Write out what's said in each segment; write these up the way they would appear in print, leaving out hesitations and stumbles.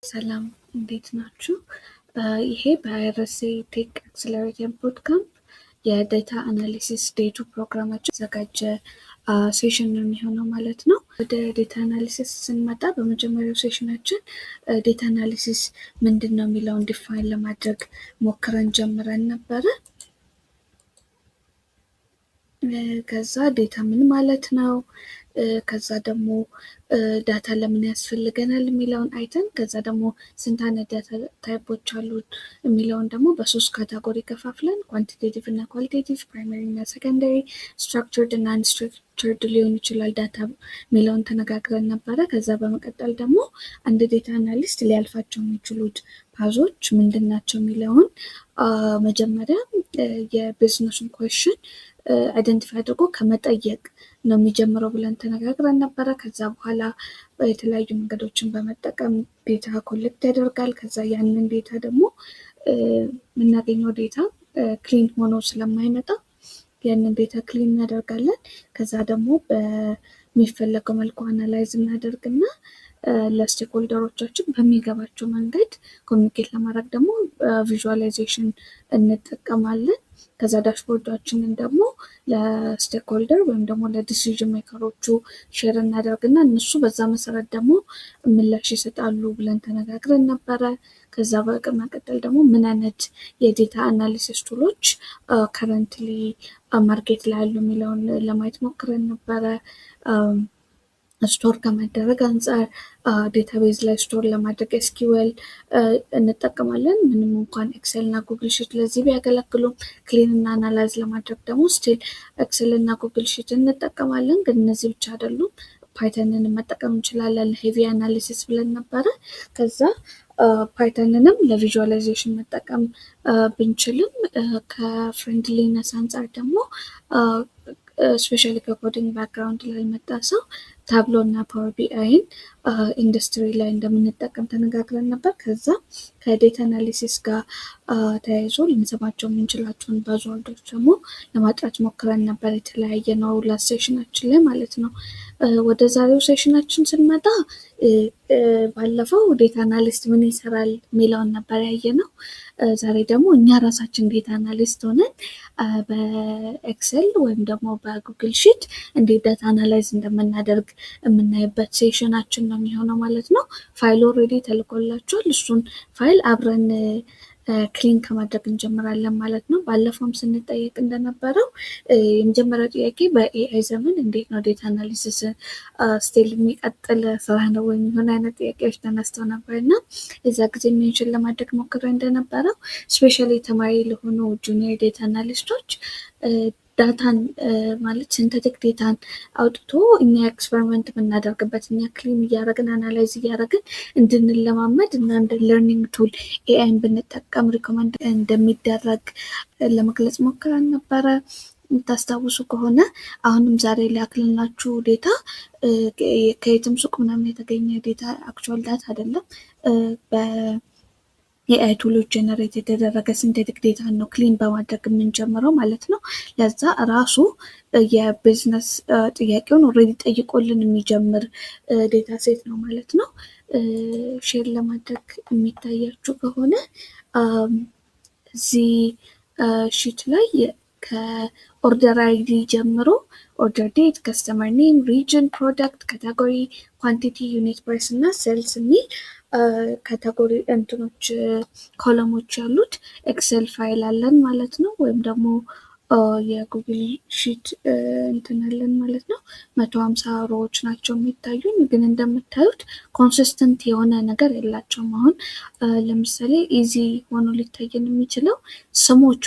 ሰላም፣ እንዴት ናችሁ? ይሄ በ IRSA Tech Accelerator Bootcamp የ data analysis day 2 ፕሮግራማችን የተዘጋጀ session ነው የሚሆነው ማለት ነው። ወደ data analysis ስንመጣ በመጀመሪያው session ኣችን data analysis ምንድን ነው የሚለውን define ለማድረግ ሞክረን ጀምረን ነበረ። ከዛ data ምን ማለት ነው፣ ከዛ ደግሞ data ለምን ያስፈልገናል የሚለውን አይተን፣ ከዛ ደግሞ ስንት አይነት data type ኦች አሉ የሚለውን ደግሞ በሶስት category ከፋፍለን quantitative እና qualitative፣ primary እና secondary፣ structured እና unstructured ሊሆን ይችላል data የሚለውን ተነጋግረን ነበረ። ከዛ በመቀጠል ደግሞ አንድ data analyst ሊያልፋቸው የሚችሉት path ኦች ምንድን ናቸው የሚለውን፣ መጀመሪያ የ business ኡን question identify አድርጎ ከመጠየቅ ነው የሚጀምረው ብለን ተነጋግረን ነበረ። ከዛ በኋላ የተለያዩ መንገዶችን በመጠቀም data collect ያደርጋል። ከዛ ያንን data ደግሞ የምናገኘው data clean ሆኖ ስለማይመጣ ያንን data clean እናደርጋለን። ከዛ ደግሞ በሚፈለገው መልኩ analyze እናደርግና ለ stakeholder ኦቻችን በሚገባቸው መንገድ communicate ለማድረግ ደግሞ visualization እንጠቀማለን። ከዛ dashboard ኣችንን ደግሞ ለ stakeholder ወይም ደግሞ ለ decision maker ኦቹ share እናደርግና እነሱ በዛ መሰረት ደግሞ ምላሽ ይሰጣሉ ብለን ተነጋግረን ነበረ። ከዛ በመቀጠል ደግሞ ምን አይነት የ data analysis tool ኦች currently market ላይ ያሉ የሚለውን ለማየት ሞክረን ነበረ። Store ከመደረግ አንጻር database ላይ store ለማድረግ SQL እንጠቀማለን። ምንም እንኳን Excel እና Google Sheet ለዚህ ቢያገለግሉም clean እና analyze ለማድረግ ደግሞ still Excel እና Google Sheet እንጠቀማለን። ግን እነዚህ ብቻ አይደሉም። Python ን መጠቀም እንችላለን ለ heavy analysis ብለን ነበረ። ከዛ Python ንም ለ visualization መጠቀም ብንችልም ከ friendliness አንጻር ደግሞ especially ከ coding background ላልመጣ ሰው Tableau እና Power BI ን ኢንዱስትሪ ላይ እንደምንጠቀም ተነጋግረን ነበር። ከዛ ከ data analysis ጋር ተያይዞ ልንሰማቸው የምንችላቸውን buzzword ኦች ደግሞ ለማጥራት ሞክረን ነበር። የተለያየ ነው last session ኣችን ላይ ማለት ነው። ወደ ዛሬው session ኣችን ስንመጣ ባለፈው data analyst ምን ይሰራል የሚለውን ነበር ያየነው። ዛሬ ደግሞ እኛ ራሳችን data analyst ሆነን በ Excel ወይም ደግሞ በ Google Sheet እንዴት data analyze እንደምናደርግ የምናይበት session ኣችን ነው የሚሆነው ማለት ነው። File already ተልኮላችኋል። እሱን ፋይል አብረን clean ከማድረግ እንጀምራለን ማለት ነው። ባለፈውም ስንጠየቅ እንደነበረው የመጀመሪያው ጥያቄ በ AI ዘመን እንዴት ነው data analysis still የሚቀጥል ስራ ነው ወይም የሆነ አይነት ጥያቄዎች ተነስተው ነበር። እና የዛ ጊዜ mention ለማድረግ ሞክሬ እንደነበረው especially ተማሪ ለሆኑ junior data analyst ኦች data ን ማለት synthetic data ን አውጥቶ እኛ experiment የምናደርግበት፣ እኛ clean እያደረግን analyze እያደረግን እንድንለማመድ እና እንደ learning tool AI ን ብንጠቀም recommend እንደሚደረግ ለመግለጽ ሞክረን ነበረ። የምታስታውሱ ከሆነ አሁንም ዛሬ ላክልናችሁ data ከየትም ሱቅ ምናምን የተገኘ data፣ actual data አይደለም። በ AI tool ኦች generate የተደረገ synthetic data ነው clean በማድረግ የምንጀምረው ማለት ነው። ለዛ ራሱ የቢዝነስ ጥያቄውን already ጠይቆልን የሚጀምር data set ነው ማለት ነው። Share ለማድረግ የሚታያችሁ ከሆነ እዚህ sheet ላይ ከ order ID ጀምሮ order date፣ customer name፣ region፣ product፣ category፣ quantity፣ unit price እና sales የሚል category እንትኖች column ኦች ያሉት Excel file አለን ማለት ነው። ወይም ደግሞ የ Google Sheet እንትን አለን ማለት ነው። 150 row ዎች ናቸው የሚታዩን፣ ግን እንደምታዩት consistent የሆነ ነገር የላቸውም። አሁን ለምሳሌ easy ሆኖ ሊታየን የሚችለው ስሞቹ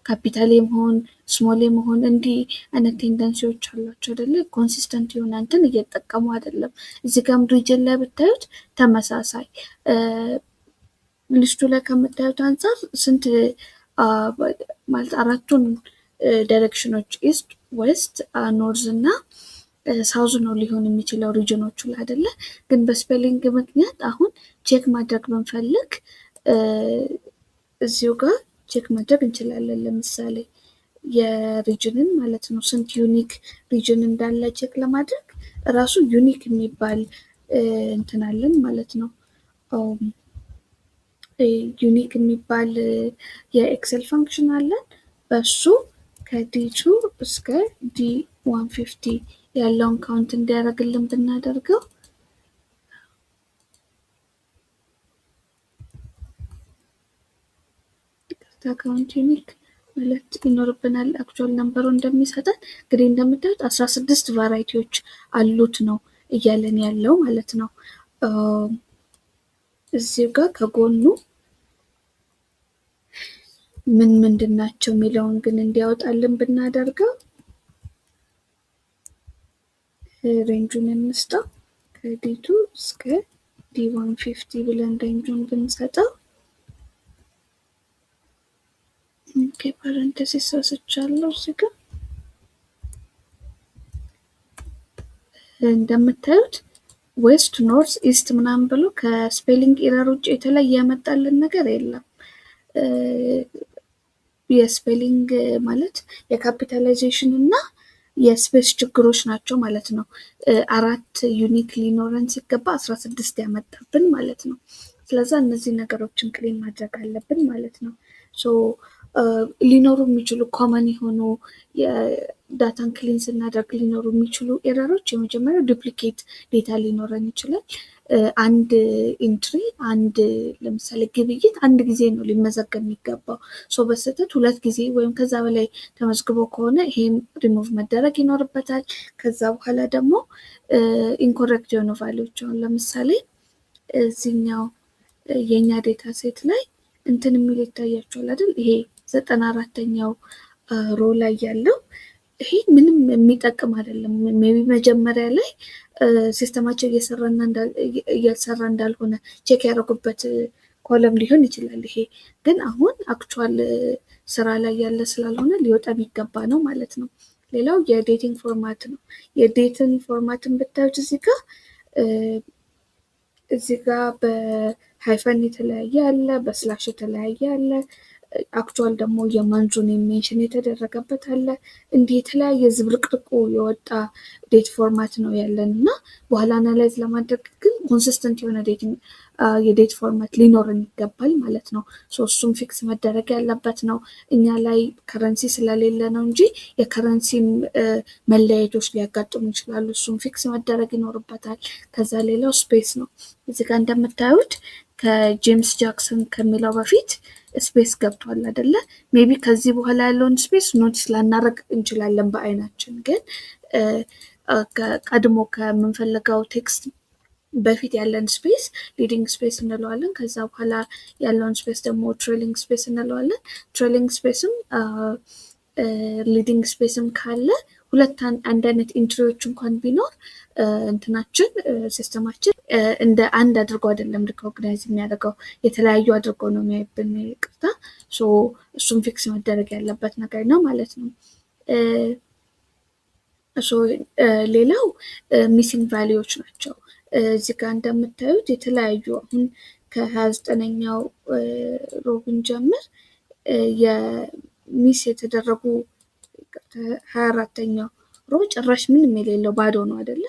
ካፒታል የመሆን፣ small የመሆን እንዲህ አይነት tendency ዎች አሏቸው አይደለ? Consistent የሆነ እንትን እየተጠቀሙ አይደለም። እዚህ ጋርም region ላይ ብታዩት ተመሳሳይ list ኡ ላይ ከምታዩት አንጻር ስንት ማለት አራቱን direction ኦች east፣ west፣ north እና south ነው ሊሆን የሚችለው region ኦቹ ላይ አይደለ? ግን በ spelling ምክንያት አሁን check ማድረግ ብንፈልግ እዚሁ ጋር check ማድረግ እንችላለን። ለምሳሌ የ region ን ማለት ነው፣ ስንት unique region እንዳለ check ለማድረግ ራሱ unique የሚባል እንትን አለን ማለት ነው። Unique የሚባል የ Excel function አለን። በሱ ከ D2 እስከ D150 ያለውን count እንዲያደርግልን ብናደርገው፣ count unique ማለት ይኖርብናል። Actual number ኡ እንደሚሰጠን እንግዲህ እንደምታዩት 16 variety ዎች አሉት ነው እያለን ያለው ማለት ነው። እዚሁ ጋር ከጎኑ ምን ምንድን ናቸው የሚለውን ግን እንዲያወጣልን ብናደርገው፣ range ኡን እንስጠው፣ ከ D2 እስከ D150 ብለን range ኡን ብንሰጠው፣ okay፣ parenthesis ረስቻለሁ እዚህ ጋር። እንደምታዩት west፣ north፣ east ምናምን ብሎ ከ spelling error ውጭ የተለየ ያመጣልን ነገር የለም። የ spelling ማለት የ capitalization እና የ space ችግሮች ናቸው ማለት ነው። አራት unique ሊኖረን ሲገባ 16 ያመጣብን ማለት ነው። ስለዛ እነዚህ ነገሮችን clean ማድረግ አለብን ማለት ነው። So ሊኖሩ የሚችሉ common የሆኑ የ data ን clean ስናደርግ ሊኖሩ የሚችሉ error ኦች፣ የመጀመሪያው duplicate data ሊኖረን ይችላል። አንድ entry፣ አንድ ለምሳሌ ግብይት አንድ ጊዜ ነው ሊመዘገብ የሚገባው። So በስህተት ሁለት ጊዜ ወይም ከዛ በላይ ተመዝግቦ ከሆነ ይሄም ሪሙቭ መደረግ ይኖርበታል። ከዛ በኋላ ደግሞ incorrect የሆኑ value ዎች፣ አሁን ለምሳሌ እዚህኛው የእኛ data set ላይ እንትን የሚል ይታያቸዋል አይደል? ይሄ 94ኛው row ላይ ያለው ይሄ ምንም የሚጠቅም አይደለም። Maybe መጀመሪያ ላይ system ኣቸው እየሰራ እንዳልሆነ check ያደረጉበት column ሊሆን ይችላል። ይሄ ግን አሁን actual ስራ ላይ ያለ ስላልሆነ ሊወጣ የሚገባ ነው ማለት ነው። ሌላው የ dating format ነው። የ date ን format ን ብታዩት እዚህ ጋር በ hyphen የተለያየ አለ፣ በ slash የተለያየ አለ። Actual ደግሞ የ month ኡን mention የተደረገበት አለ። እንዲህ የተለያየ ዝብርቅርቁ የወጣ date format ነው ያለን እና በኋላ analyze ለማድረግ ግን consistent የሆነ የ date format ሊኖረን ይገባል ማለት ነው። እሱም fix መደረግ ያለበት ነው። እኛ ላይ currency ስለሌለ ነው እንጂ የ currency ም መለያየቶች ሊያጋጥሙ ይችላሉ። እሱም fix መደረግ ይኖርበታል። ከዛ ሌላው space ነው። እዚህ ጋር እንደምታዩት ከጄምስ ጃክሰን ከሚለው በፊት space ገብቷል አይደለ? Maybe ከዚህ በኋላ ያለውን space notice ላናረግ እንችላለን በአይናችን፣ ግን ቀድሞ ከምንፈልገው text በፊት ያለን space leading space እንለዋለን። ከዛ በኋላ ያለውን space ደግሞ trailing space እንለዋለን። Trailing space ም leading space ም ካለ ሁለት አንድ አይነት entry ዎች እንኳን ቢኖር እንትናችን system ኣችን እንደ አንድ አድርጎ አይደለም recognize የሚያደርገው፣ የተለያዩ አድርጎ ነው የሚያይብን። ይቅርታ፣ እሱም fix መደረግ ያለበት ነገር ነው ማለት ነው። ሌላው missing value ዎች ናቸው። እዚህ ጋር እንደምታዩት የተለያዩ አሁን ከ29ኛው row ብንጀምር የ miss የተደረጉ፣ 24ኛው row ጭራሽ ምንም የሌለው ባዶ ነው አይደለ?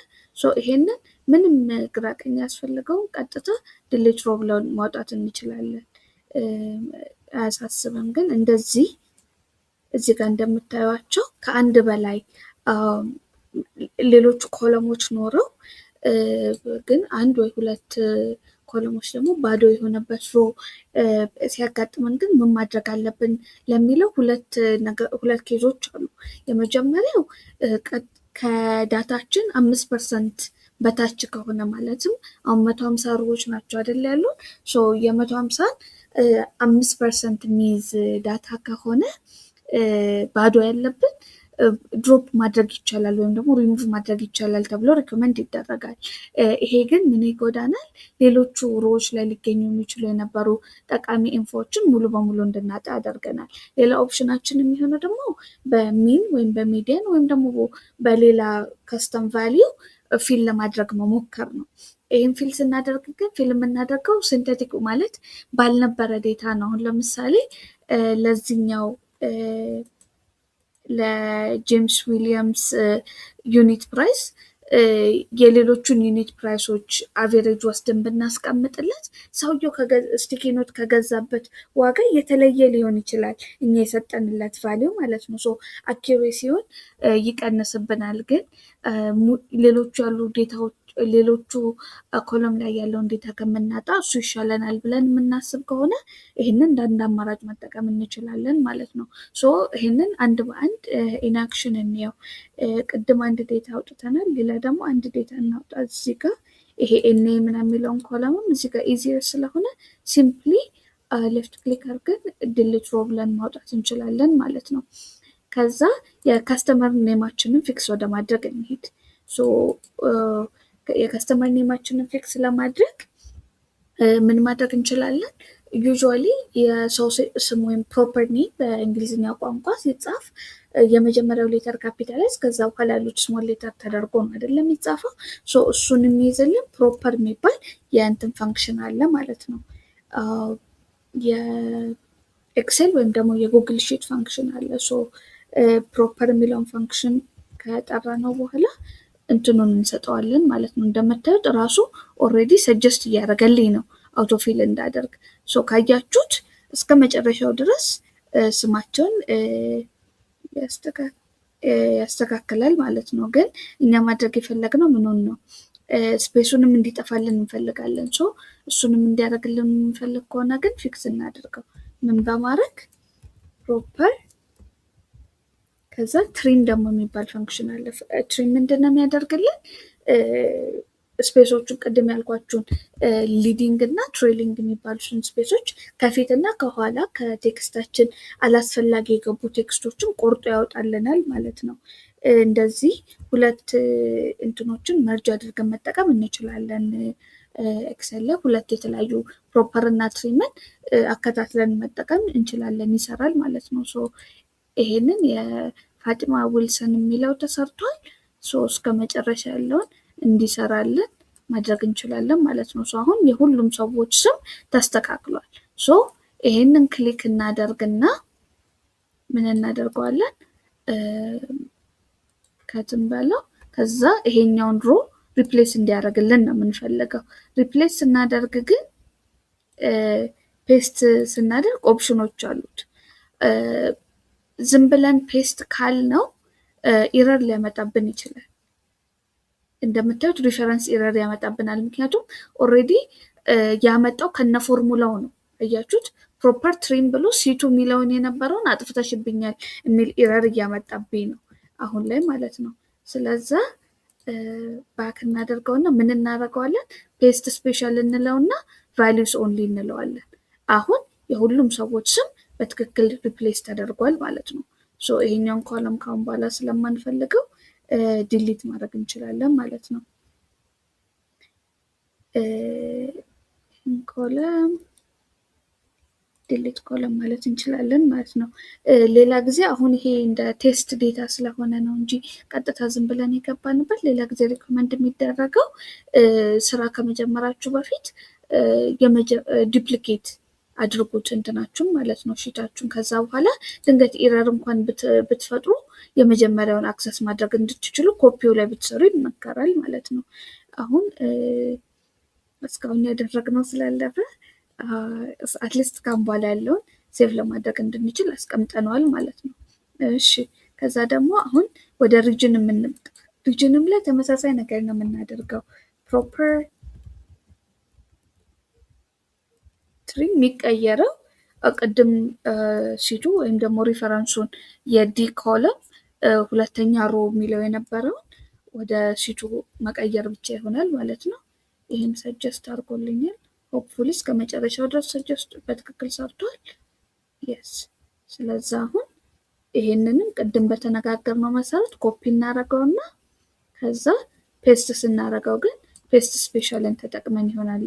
ይሄንን ምንም ግራ ቀኝ ያስፈልገውም፣ ቀጥታ delete row ብለን ማውጣት እንችላለን። አያሳስብም። ግን እንደዚህ እዚህ ጋር እንደምታዩቸው ከአንድ በላይ ሌሎች column ኦች ኖረው ግን አንድ ወይ ሁለት column ኦች ደግሞ ባዶ የሆነበት row ሲያጋጥመን ግን ምን ማድረግ አለብን ለሚለው ሁለት case ኦች አሉ። የመጀመሪያው ከ data ችን 5% በታች ከሆነ፣ ማለትም አሁን 150 row ዎች ናቸው አይደል ያሉን፣ የ150ን 5% የሚይዝ data ከሆነ ባዶ ያለብን drop ማድረግ ይቻላል ወይም ደግሞ ሪሙቭ ማድረግ ይቻላል ተብሎ recommend ይደረጋል። ይሄ ግን ምን ይጎዳናል? ሌሎቹ row ዎች ላይ ሊገኙ የሚችሉ የነበሩ ጠቃሚ info ዎችን ሙሉ በሙሉ እንድናጣ ያደርገናል። ሌላ option ኣችን የሚሆነው ደግሞ በ mean ወይም በ median ወይም ደግሞ በሌላ custom value fill ለማድረግ መሞከር ነው። ይህን fill ስናደርግ ግን fill የምናደርገው synthetic ማለት ባልነበረ data ነው። አሁን ለምሳሌ ለዚህኛው ለጄምስ ዊሊያምስ unit price የሌሎቹን unit price ኦች average ወስደን ብናስቀምጥለት ሰውየው sticky note ከገዛበት ዋጋ የተለየ ሊሆን ይችላል፣ እኛ የሰጠንለት value ማለት ነው። So accuracy ውን ይቀንስብናል። ግን ሌሎቹ ያሉ data ዎች፣ ሌሎቹ column ላይ ያለውን data ከምናጣ እሱ ይሻለናል ብለን የምናስብ ከሆነ ይህንን እንደ አንድ አማራጭ መጠቀም እንችላለን ማለት ነው። So ይህንን አንድ በአንድ in action እንየው። ቅድም አንድ data አውጥተናል። ሌላ ደግሞ አንድ data እናውጣ። እዚህ ጋር ይሄ NA ምናምን የሚለውን column ም እዚህ ጋር easier ስለሆነ simply left click አድርገን delete row ብለን ማውጣት እንችላለን ማለት ነው። ከዛ የ customer name ኣችንን fix ወደ ማድረግ እንሂድ። የ customer name ኣችንን fix ለማድረግ ምን ማድረግ እንችላለን? Usually የሰው ስም ወይም proper name በእንግሊዝኛ ቋንቋ ሲጻፍ የመጀመሪያው letter capitalize ከዛ በኋላ ያሉት small letter ተደርጎ ነው አይደለም የሚጻፈው? So እሱን የሚይዝልን proper የሚባል የእንትን function አለ ማለት ነው። የ Excel ወይም ደግሞ የ Google Sheet function አለ። So proper የሚለውን function ከጠራነው በኋላ እንትኑን እንሰጠዋለን ማለት ነው። እንደምታዩት ራሱ already suggest እያደረገልኝ ነው autofill እንዳደርግ። So ካያችሁት እስከ መጨረሻው ድረስ ስማቸውን ያስተካክላል ማለት ነው። ግን እኛ ማድረግ የፈለግነው ምኑን ነው? Space ኡንም እንዲጠፋልን እንፈልጋለን። So እሱንም እንዲያደርግልን የምንፈልግ ከሆነ ግን fix እናድርገው። ምን በማድረግ? Proper፣ ከዛ trim ደግሞ የሚባል function አለ። Trim ምንድን ነው የሚያደርግልን? Space ኦቹን፣ ቅድም ያልኳችሁን leading እና trailing የሚባሉትን space ኦች ከፊት እና ከኋላ ከ text ኣችን አላስፈላጊ የገቡ text ኦችን ቆርጦ ያወጣልናል ማለት ነው። እንደዚህ ሁለት እንትኖችን merge አድርገን መጠቀም እንችላለን። Excel ላይ ሁለት የተለያዩ proper እና trim ን አከታትለን መጠቀም እንችላለን። ይሰራል ማለት ነው። So ይሄንን የፋጢማ ዊልሰን የሚለው ተሰርቷል። So እስከ መጨረሻ ያለውን እንዲሰራልን ማድረግ እንችላለን ማለት ነው። So አሁን የሁሉም ሰዎች ስም ተስተካክሏል። So ይሄንን click እናደርግና ምን እናደርገዋለን? Cut እንበለው፣ ከዛ ይሄኛውን row replace እንዲያደርግልን ነው የምንፈልገው። Replace ስናደርግ ግን paste ስናደርግ option ኖች አሉት። ዝም ብለን paste ካልነው error ሊያመጣብን ይችላል። እንደምታዩት reference error ያመጣብናል። ምክንያቱም already ያመጣው ከነ ፎርሙላው ነው። አያችሁት? Proper trim ብሎ C2 የሚለውን የነበረውን አጥፍተሽብኛል የሚል error እያመጣብኝ ነው አሁን ላይ ማለት ነው። ስለዛ back እናደርገውና ምን እናደርገዋለን? Paste special እንለውና values only እንለዋለን። አሁን የሁሉም ሰዎች ስም በትክክል replace ተደርጓል ማለት ነው። So ይሄኛውን column ካሁን በኋላ ስለማንፈልገው delete ማድረግ እንችላለን ማለት ነው። Column delete column ማለት እንችላለን ማለት ነው። ሌላ ጊዜ አሁን ይሄ እንደ test data ስለሆነ ነው እንጂ ቀጥታ ዝም ብለን የገባንበት፣ ሌላ ጊዜ recommend የሚደረገው ስራ ከመጀመራችሁ በፊት duplicate አድርጉት እንትናችሁን ማለት ነው፣ sheet ኣችሁን። ከዛ በኋላ ድንገት error እንኳን ብትፈጥሩ የመጀመሪያውን access ማድረግ እንድትችሉ ኮፒው ላይ ብትሰሩ ይመከራል ማለት ነው። አሁን እስካሁን ያደረግነው ስላለፈ at least ካሁን በኋላ ያለውን save ለማድረግ እንድንችል አስቀምጠነዋል ማለት ነው። እሺ፣ ከዛ ደግሞ አሁን ወደ region የምንመጣ፣ region ም ላይ ተመሳሳይ ነገር ነው የምናደርገው። Proper trim የሚቀየረው ቅድም C2 ወይም ደግሞ reference ኡን የ D column ሁለተኛ row የሚለው የነበረውን ወደ C2 መቀየር ብቻ ይሆናል ማለት ነው። ይህም suggest አድርጎልኛል። Hopefully እስከ መጨረሻው ድረስ suggest በትክክል ሰርቷል። Yes፣ ስለዛ አሁን ይሄንንም ቅድም በተነጋገርነው መሰረት ኮፒ እናደርገውና ከዛ paste ስናደርገው ግን paste special ን ተጠቅመን ይሆናል፣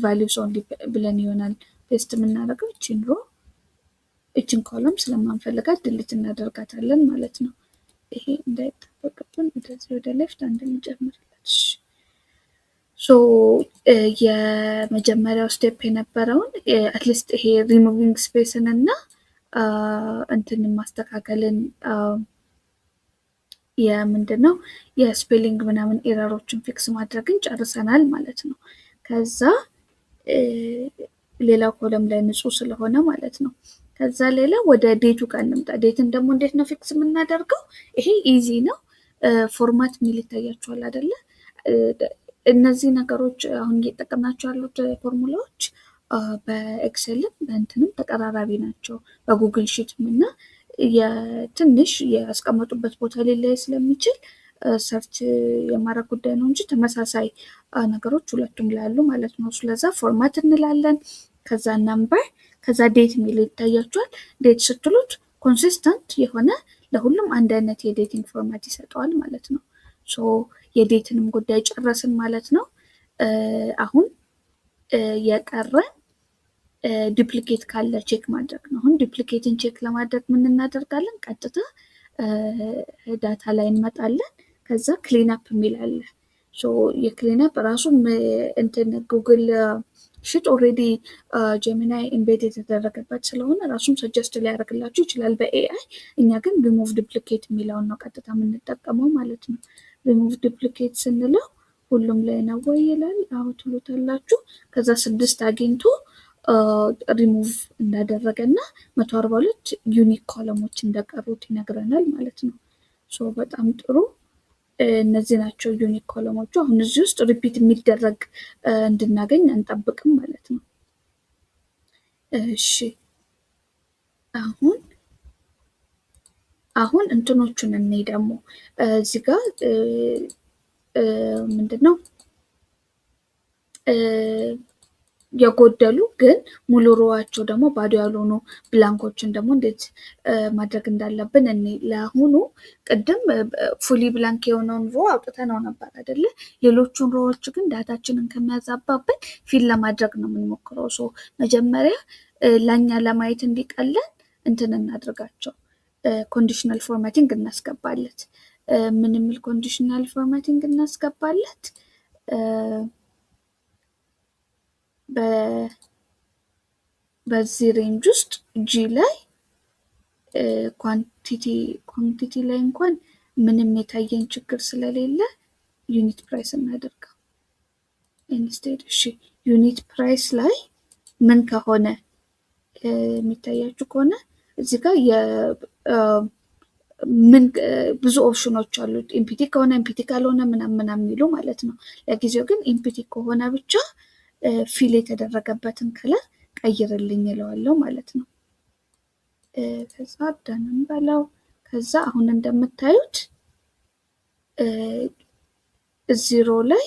values only ብለን ይሆናል paste የምናደርገው። እችን row፣ እችን column ስለማንፈልጋት delete እናደርጋታለን ማለት ነው። ይሄ እንዳይጠበቅብን ወደዚህ ወደ left አንድ እንጨምርለት። So የመጀመሪያው step የነበረውን አትሊስት ይሄ ሪሙቪንግ ስፔስን እና እንትን ማስተካከልን የምንድነው የ spelling ምናምን error ኦችን fix ማድረግን ጨርሰናል ማለት ነው። ከዛ ሌላው column ላይ ንጹህ ስለሆነ ማለት ነው። ከዛ ሌላ ወደ date ኡ ጋር እንምጣ። Date ን ደግሞ እንዴት ነው fix የምናደርገው? ይሄ easy ነው። Format የሚል ይታያችኋል አይደለ? እነዚህ ነገሮች አሁን እየተጠቀምናቸው ያሉት ፎርሙላዎች በኤክሴልም በእንትንም ተቀራራቢ ናቸው፣ በ Google Sheet ም እና የትንሽ ያስቀመጡበት ቦታ ሊለያይ ስለሚችል search የማድረግ ጉዳይ ነው እንጂ ተመሳሳይ ነገሮች ሁለቱም ላይ ያሉ ማለት ነው። ስለዛ format እንላለን። ከዛ number፣ ከዛ date የሚል ይታያችኋል። Date ስትሉት consistent የሆነ ለሁሉም አንድ አይነት የ dating format ይሰጠዋል ማለት ነው። So የ date ንም ጉዳይ ጨረስን ማለት ነው። አሁን የቀረን duplicate ካለ check ማድረግ ነው። አሁን duplicate ን check ለማድረግ ምን እናደርጋለን? ቀጥታ data ላይ እንመጣለን። ከዛ clean up የሚል አለ። የ clean up ራሱ እንትን Google Sheet already Gemini embed የተደረገበት ስለሆነ ራሱም suggest ሊያደርግላችሁ ይችላል በ AI። እኛ ግን ሪሙቭ ዱፕሊኬት የሚለውን ነው ቀጥታ የምንጠቀመው ማለት ነው። ሪሙቭ ዱፕሊኬት ስንለው ሁሉም ላይ ነው ወይ ይላል። አዎ ትሉታላችሁ። ከዛ 6 አግኝቶ ሪሙቭ እንዳደረገ እና 142 unique column ኦች እንደቀሩት ይነግረናል ማለት ነው። So በጣም ጥሩ። እነዚህ ናቸው unique column ኦቹ። አሁን እዚህ ውስጥ repeat የሚደረግ እንድናገኝ አንጠብቅም ማለት ነው። እሺ አሁን እንትኖቹን እኔ ደግሞ እዚህ ጋር ምንድነው የጎደሉ ግን ሙሉ row ዋቸው ደግሞ ባዶ ያልሆኑ blank ኦችን ደግሞ እንዴት ማድረግ እንዳለብን እኔ ለአሁኑ ቅድም fully blank የሆነውን row አውጥተነው ነበር አይደለ? ሌሎቹን row ዎች ግን data ችንን ከሚያዛባብን fill ለማድረግ ነው የምንሞክረው። So መጀመሪያ ለኛ ለማየት እንዲቀለን እንትን እናድርጋቸው፣ conditional formatting እናስገባለት። ምን የሚል conditional formatting እናስገባለት? በዚህ range ውስጥ G ላይ quantity ላይ እንኳን ምንም የታየን ችግር ስለሌለ unit price እናደርገው instead። እሺ unit price ላይ ምን ከሆነ የሚታያችሁ ከሆነ እዚህ ጋር ምን ብዙ ኦፕሽኖች አሉት። Empty ከሆነ፣ empty ካልሆነ ምናምን ምናምን የሚሉ ማለት ነው። ለጊዜው ግን empty ከሆነ ብቻ fill የተደረገበትን color ቀይርልኝ እለዋለሁ ማለት ነው። ከዛ done ም በለው። ከዛ አሁን እንደምታዩት እዚህ row ላይ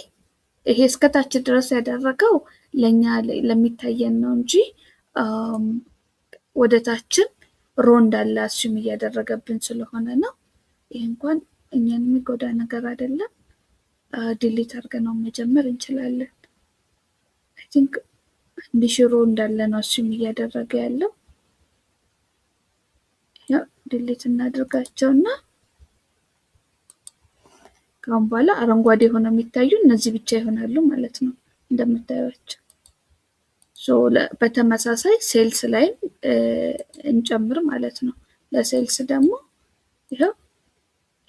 ይሄ እስከታች ድረስ ያደረገው ለኛ ለሚታየን ነው እንጂ ወደ ታችም row እንዳለ assume እያደረገብን ስለሆነ ነው። ይሄ እንኳን እኛን የሚጎዳ ነገር አይደለም። Delete አድርገነው መጀመር እንችላለን። I think 1000 row እንዳለ ነው assume እያደረገ ያለው። ያው delete እናድርጋቸውና ከአሁን በኋላ አረንጓዴ ሆነው የሚታዩ እነዚህ ብቻ ይሆናሉ ማለት ነው እንደምታዩቸው። So በተመሳሳይ sales ላይም እንጨምር ማለት ነው። ለ sales ደግሞ ይኸው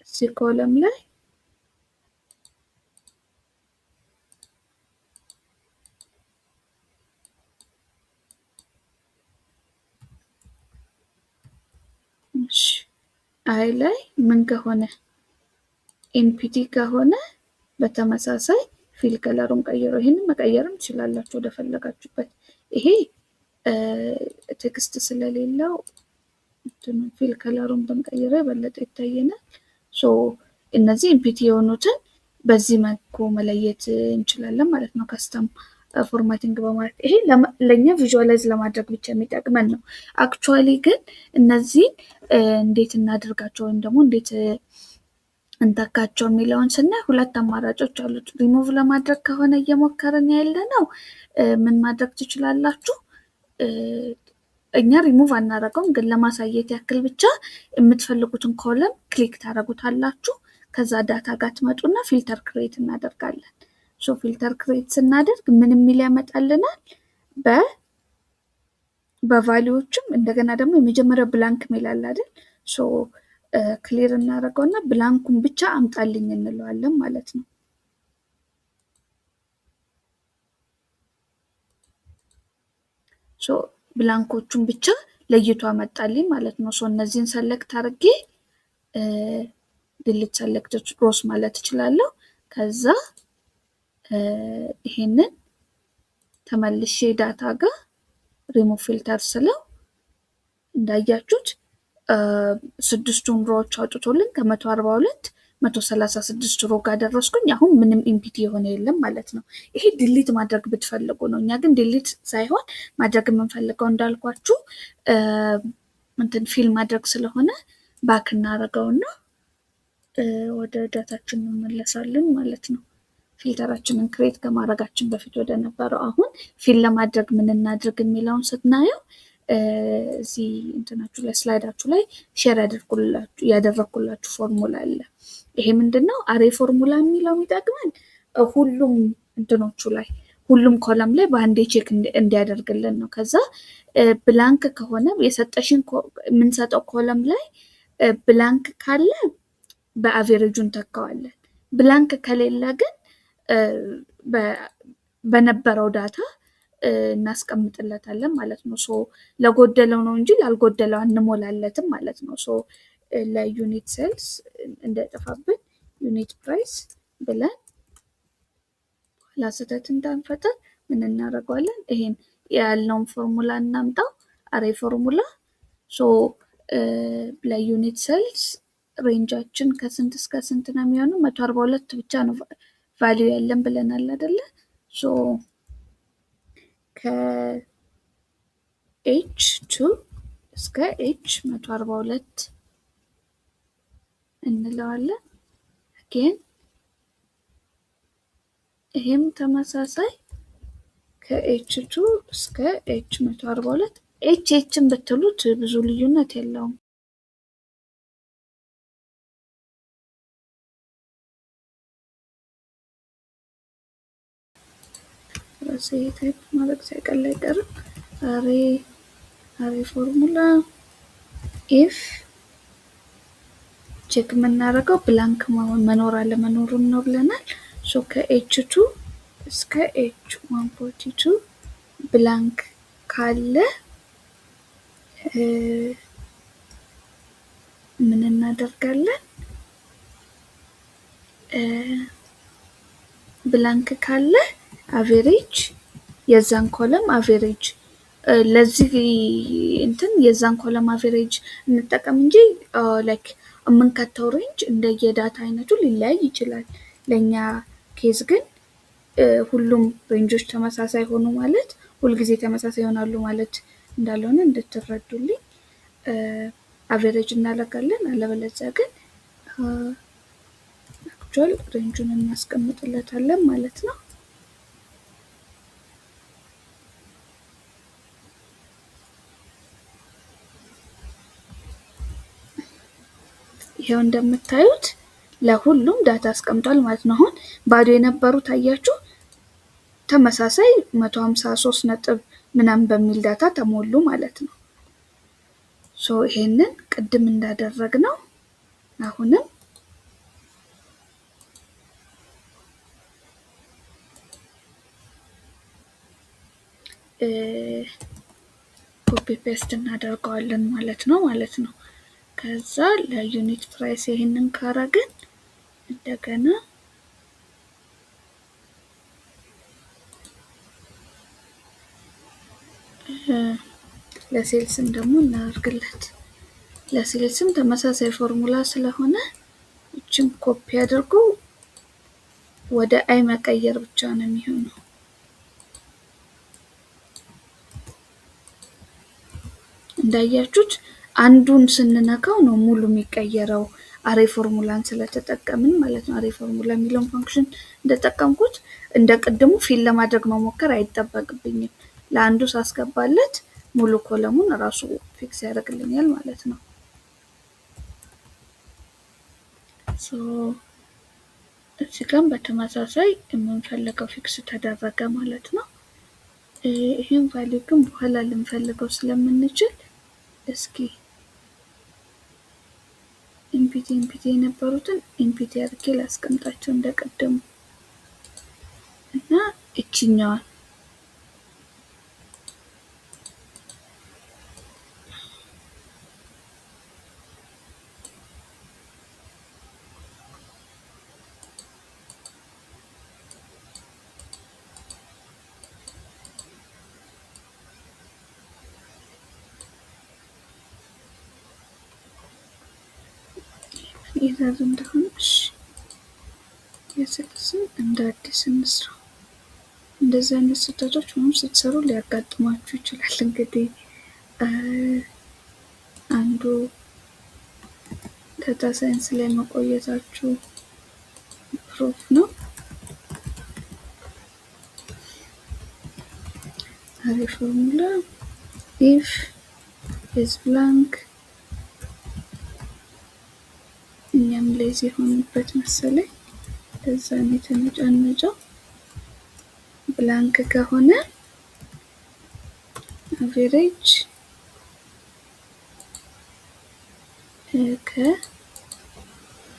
እዚህ column ላይ እሺ I ላይ ምን ከሆነ empty ከሆነ በተመሳሳይ fill color ኡን ቀይሮ ይሄንን መቀየርም ትችላላችሁ ወደፈለጋችሁበት። ይሄ text ስለሌለው እንትኑ fill color ኡን ብንቀይረው የበለጠ ይታየናል። So እነዚህ empty የሆኑትን በዚህ መልኩ መለየት እንችላለን ማለት ነው። Custom formatting በማለት ይሄ ለኛ visualize ለማድረግ ብቻ የሚጠቅመን ነው። Actually ግን እነዚህን እንዴት እናድርጋቸው ወይም ደግሞ እንዴት እንተካቸው የሚለውን ስናይ ሁለት አማራጮች አሉት። ሪሙቭ ለማድረግ ከሆነ እየሞከርን ያለነው ምን ማድረግ ትችላላችሁ? እኛ ሪሙቭ አናደርገውም፣ ግን ለማሳየት ያክል ብቻ የምትፈልጉትን column click ታደርጉታላችሁ። ከዛ data ጋር ትመጡና filter create እናደርጋለን። So filter create ስናደርግ ምን የሚል ያመጣልናል? በ value ዎችም እንደገና ደግሞ የመጀመሪያው blank የሚል አለ አይደል? So Clear እናደርገውና blank ኡን ብቻ አምጣልኝ እንለዋለን ማለት ነው። So blank ኦቹን ብቻ ለይቶ አመጣልኝ ማለት ነው። So እነዚህን select አድርጌ delete selected rows ማለት እችላለሁ። ከዛ ይሄንን ተመልሼ ዳታ ጋር ሪሙቭ ፊልተር ስለው እንዳያችሁት ስድስቱን row ዎች አውጥቶልን ከ142 136 row ጋር ደረስኩኝ። አሁን ምንም empty የሆነ የለም ማለት ነው። ይሄ delete ማድረግ ብትፈልጉ ነው። እኛ ግን delete ሳይሆን ማድረግ የምንፈልገው እንዳልኳችሁ እንትን fill ማድረግ ስለሆነ back እናደርገውና ወደ ዳታችን እንመለሳለን ማለት ነው። Filter ኣችንን create ከማድረጋችን በፊት ወደ ነበረው አሁን fill ለማድረግ ምን እናድርግ የሚለውን ስናየው እዚህ እንትናችሁ ላይ slide ኣችሁ ላይ share ያደረኩላችሁ ፎርሙላ አለ። ይሄ ምንድነው? Array formula የሚለው የሚጠቅመን ሁሉም እንትኖቹ ላይ ሁሉም column ላይ በአንዴ check እንዲያደርግልን ነው። ከዛ blank ከሆነ የሰጠሽን የምንሰጠው column ላይ blank ካለ በ average ኡ እንተካዋለን። Blank ከሌለ ግን በነበረው data እናስቀምጥለታለን ማለት ነው። So ለጎደለው ነው እንጂ ላልጎደለው አንሞላለትም ማለት ነው። So ለ unit sales እንዳይጠፋብን unit price ብለን ኋላ ስህተት እንዳንፈጥር ምን እናደርገዋለን? ይሄን ያልነውን ፎርሙላ እናምጣው፣ array formula። So ለ unit sales range ኣችን ከስንት እስከ ስንት ነው የሚሆነው? 142 ብቻ ነው value ያለን ብለናል አይደለ? So ከ H2 እስከ H 142 እንለዋለን። Again ይሄም ተመሳሳይ ከ H2 እስከ H 142። H H ን ብትሉት ብዙ ልዩነት የለውም። ራሴ type ማድረግ ሳይቀል አይቀርም። Array formula if check የምናደርገው blank መኖር አለመኖሩን ነው ብለናል። So ከ H2 እስከ H 142 blank ካለ ምን እናደርጋለን? Blank ካለ average የዛን column average፣ ለዚህ እንትን የዛን column average እንጠቀም እንጂ like የምንከተው range እንደየ data አይነቱ ሊለያይ ይችላል። ለኛ case ግን ሁሉም range ኦች ተመሳሳይ ሆኑ ማለት ሁልጊዜ ተመሳሳይ ይሆናሉ ማለት እንዳልሆነ እንድትረዱልኝ average እናደርጋለን። አለበለዚያ ግን actual range ኡን እናስቀምጥለታለን ማለት ነው። ይሄው እንደምታዩት ለሁሉም data አስቀምጧል ማለት ነው። አሁን ባዶ የነበሩት አያችሁ ተመሳሳይ 153 ነጥብ ምናምን በሚል data ተሞሉ ማለት ነው። So ይሄንን ቅድም እንዳደረግነው አሁንም copy paste እናደርገዋለን ማለት ነው። ከዛ ለ unit price ይሄንን ካረግን እንደገና ለ sales ም ደግሞ እናደርግለት። ለ sales ም ተመሳሳይ ፎርሙላ ስለሆነ እቺን ኮፒ አድርጎ ወደ I መቀየር ብቻ ነው የሚሆነው። እንዳያችሁት አንዱን ስንነካው ነው ሙሉ የሚቀየረው array formula ን ስለተጠቀምን ማለት ነው። Array formula የሚለውን function እንደተጠቀምኩት እንደ ቅድሙ fill ለማድረግ መሞከር አይጠበቅብኝም። ለአንዱ ሳስገባለት ሙሉ column ኡን ራሱ fix ያደርግልኛል ማለት ነው። So እዚህ ጋርም በተመሳሳይ የምንፈልገው fix ተደረገ ማለት ነው። ይሄን value ግን በኋላ ልንፈልገው ስለምንችል እስኪ empty empty የነበሩትን empty አድርጌ ላስቀምጣቸው እንደቀደሙ እና እችኛዋን error እንደሆነ እሺ የ sales ን እንደ አዲስ እንስራ። እንደዚህ አይነት ስህተቶች ምንም ስትሰሩ ሊያጋጥሟችሁ ይችላል። እንግዲህ አንዱ data science ላይ መቆየታችሁ proof ነው። array formula if is blank እኛም lazy የሆንበት መሰለኝ ለዛ ነው የተነጫነጨው። Blank ከሆነ average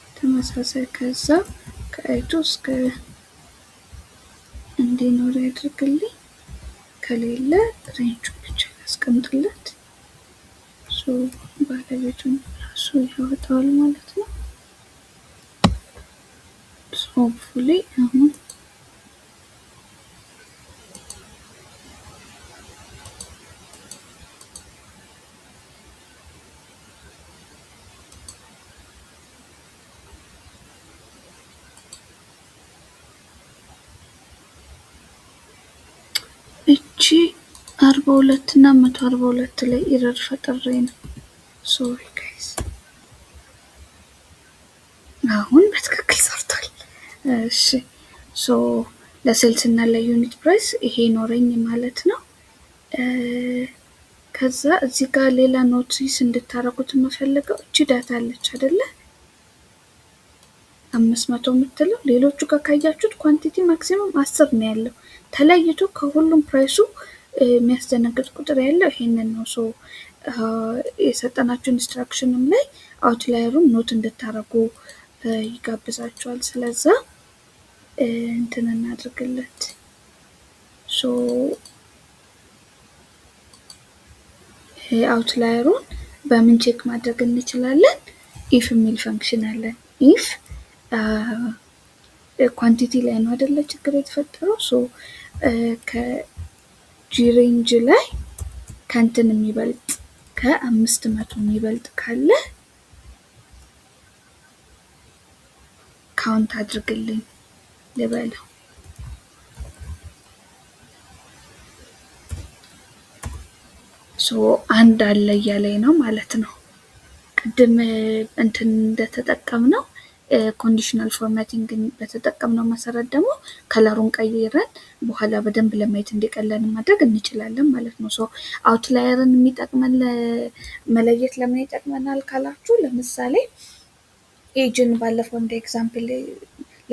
ከተመሳሳይ ከዛ ከ I2 እስከ እንዲኖር ያድርግልኝ። ከሌለ range ኡ ብቻ ያስቀምጥለት። So ባለቤቱን ራሱ ያወጣዋል ማለት ነው። Hopefully አሁን እቺ 42 እና 142 ላይ error ፈጥሬ ነው። Sorry guys። አሁን በትክክል ሰርቷል። እሺ so ለ sales እና ለ unit price ይሄ ኖረኝ ማለት ነው። ከዛ እዚህ ጋር ሌላ notice እንድታረጉት የምፈልገው እቺ data አለች አይደለ? 500 የምትለው ሌሎቹ ጋር ካያችሁት quantity maximum 10 ነው ያለው። ተለይቶ ከሁሉም price ኡ የሚያስደነግጥ ቁጥር ያለው ይሄንን ነው። So የሰጠናችሁ instruction ም ላይ outlier ኡን note እንድታረጉ ይጋብዛችኋል። ስለዛ እንትን እናድርግለት። So outlier ኡን በምን check ማድረግ እንችላለን? If የሚል function አለን። If quantity ላይ ነው አይደለ ችግር የተፈጠረው። So ከ G range ላይ ከእንትን የሚበልጥ ከ500 የሚበልጥ ካለ count አድርግልኝ ልበለው። So አንድ አለ እያለኝ ነው ማለት ነው። ቅድም እንትን እንደተጠቀምነው conditional formatting በተጠቀምነው መሰረት ደግሞ color ኡን ቀይረን በኋላ በደንብ ለማየት እንዲቀለን ማድረግ እንችላለን ማለት ነው። So outlier ን የሚጠቅመን መለየት ለምን ይጠቅመናል ካላችሁ፣ ለምሳሌ ኤጅን ባለፈው እንደ example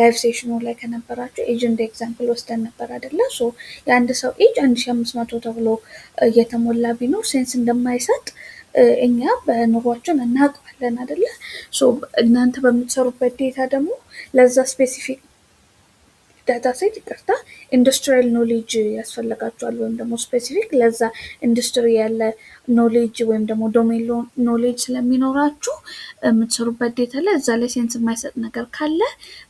live session ኡ ላይ ከነበራችሁ age እንደ example ወስደን ነበር አይደለ? So የአንድ ሰው age 1500 ተብሎ እየተሞላ ቢኖር sense እንደማይሰጥ እኛ በኑሯችን እናውቀዋለን አይደለ? So እናንተ በምትሰሩበት data ደግሞ ለዛ specific data set ይቅርታ industrial knowledge ያስፈልጋቸዋል ወይም ደግሞ specific ለዛ ኢንዱስትሪ ያለ knowledge ወይም ደግሞ domain knowledge ስለሚኖራችሁ የምትሰሩበት data ላይ እዛ ላይ sense የማይሰጥ ነገር ካለ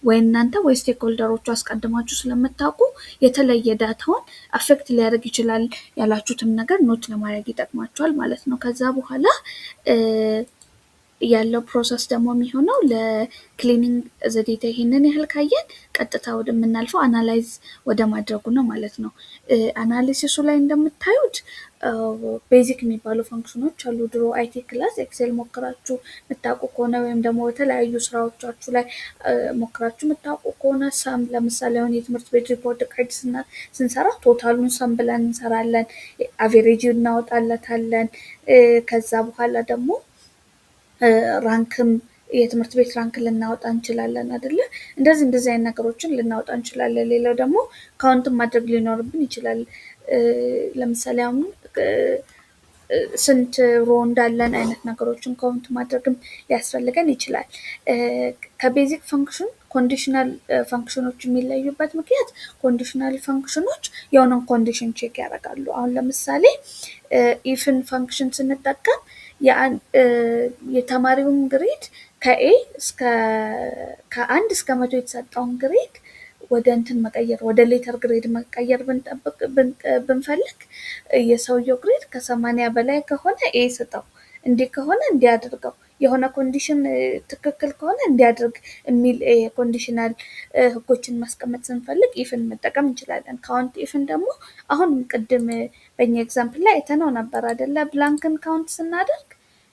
ወይ እናንተ ወይ stakeholder ኦቹ አስቀድማችሁ ስለምታውቁ የተለየ data ውን affect ሊያደርግ ይችላል ያላችሁትም ነገር note ለማድረግ ይጠቅማችኋል ማለት ነው። ከዛ በኋላ ያለው process ደግሞ የሚሆነው ለ cleaning the data ይሄንን ያህል ካየን ቀጥታ ወደምናልፈው analyze ወደ ማድረጉ ነው ማለት ነው። Analysis ኡ ላይ እንደምታዩት basic የሚባሉ function ኦች አሉ። ድሮ IT class Excel ሞክራችሁ የምታውቁ ከሆነ ወይም ደግሞ በተለያዩ ስራዎቻችሁ ላይ ሞክራችሁ የምታውቁ ከሆነ sum ለምሳሌ አሁን የትምህርት ቤት report card ስንሰራ total ኡን sum ብለን እንሰራለን፣ average እናወጣለታለን። ከዛ በኋላ ደግሞ rank ም የትምህርት ቤት rank ልናወጣ እንችላለን አይደለ? እንደዚህ እንደዚህ አይነት ነገሮችን ልናወጣ እንችላለን። ሌላው ደግሞ count ን ማድረግ ሊኖርብን ይችላል። ለምሳሌ አሁን ስንት row እንዳለን አይነት ነገሮችን count ማድረግም ሊያስፈልገን ይችላል። ከ basic function conditional function ኦች የሚለዩበት ምክንያት conditional function ኦች የሆነን condition check ያደርጋሉ። አሁን ለምሳሌ if ን function ስንጠቀም የተማሪውን grade ከ A እስከ ከ1 እስከ 100 የተሰጠውን grade ወደ እንትን መቀየር፣ ወደ letter grade መቀየር ብንጠብቅ ብንፈልግ የሰውየው grade ከ80 በላይ ከሆነ A ስጠው፣ እንዲህ ከሆነ እንዲያደርገው፣ የሆነ condition ትክክል ከሆነ እንዲያደርግ የሚል conditional ህጎችን ማስቀመጥ ስንፈልግ if ን መጠቀም እንችላለን። Count if ን ደግሞ አሁን ቅድም በእኛ example ላይ አይተነው ነበር አይደለ? Blank ን count ስናደርግ፣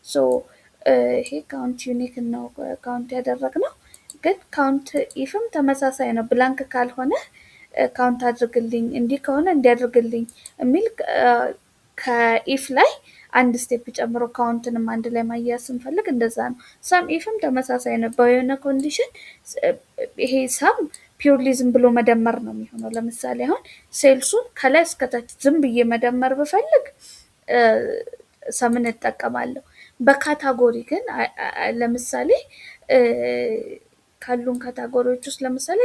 so ይሄ count unique ነው count ያደረግነው፣ ግን count if ም ተመሳሳይ ነው። Blank ካልሆነ count አድርግልኝ፣ እንዲህ ከሆነ እንዲያደርግልኝ የሚል ከ if ላይ አንድ step ጨምሮ count ንም አንድ ላይ ማያያዝ ስንፈልግ እንደዛ ነው። Sum if ም ተመሳሳይ ነው። በየሆነ condition ይሄ sum purely ዝም ብሎ መደመር ነው የሚሆነው። ለምሳሌ አሁን sales ኡን ከላይ እስከታች ዝም ብዬ መደመር ብፈልግ sum ን እጠቀማለሁ። በ category ግን ለምሳሌ ካሉን category ዎች ውስጥ ለምሳሌ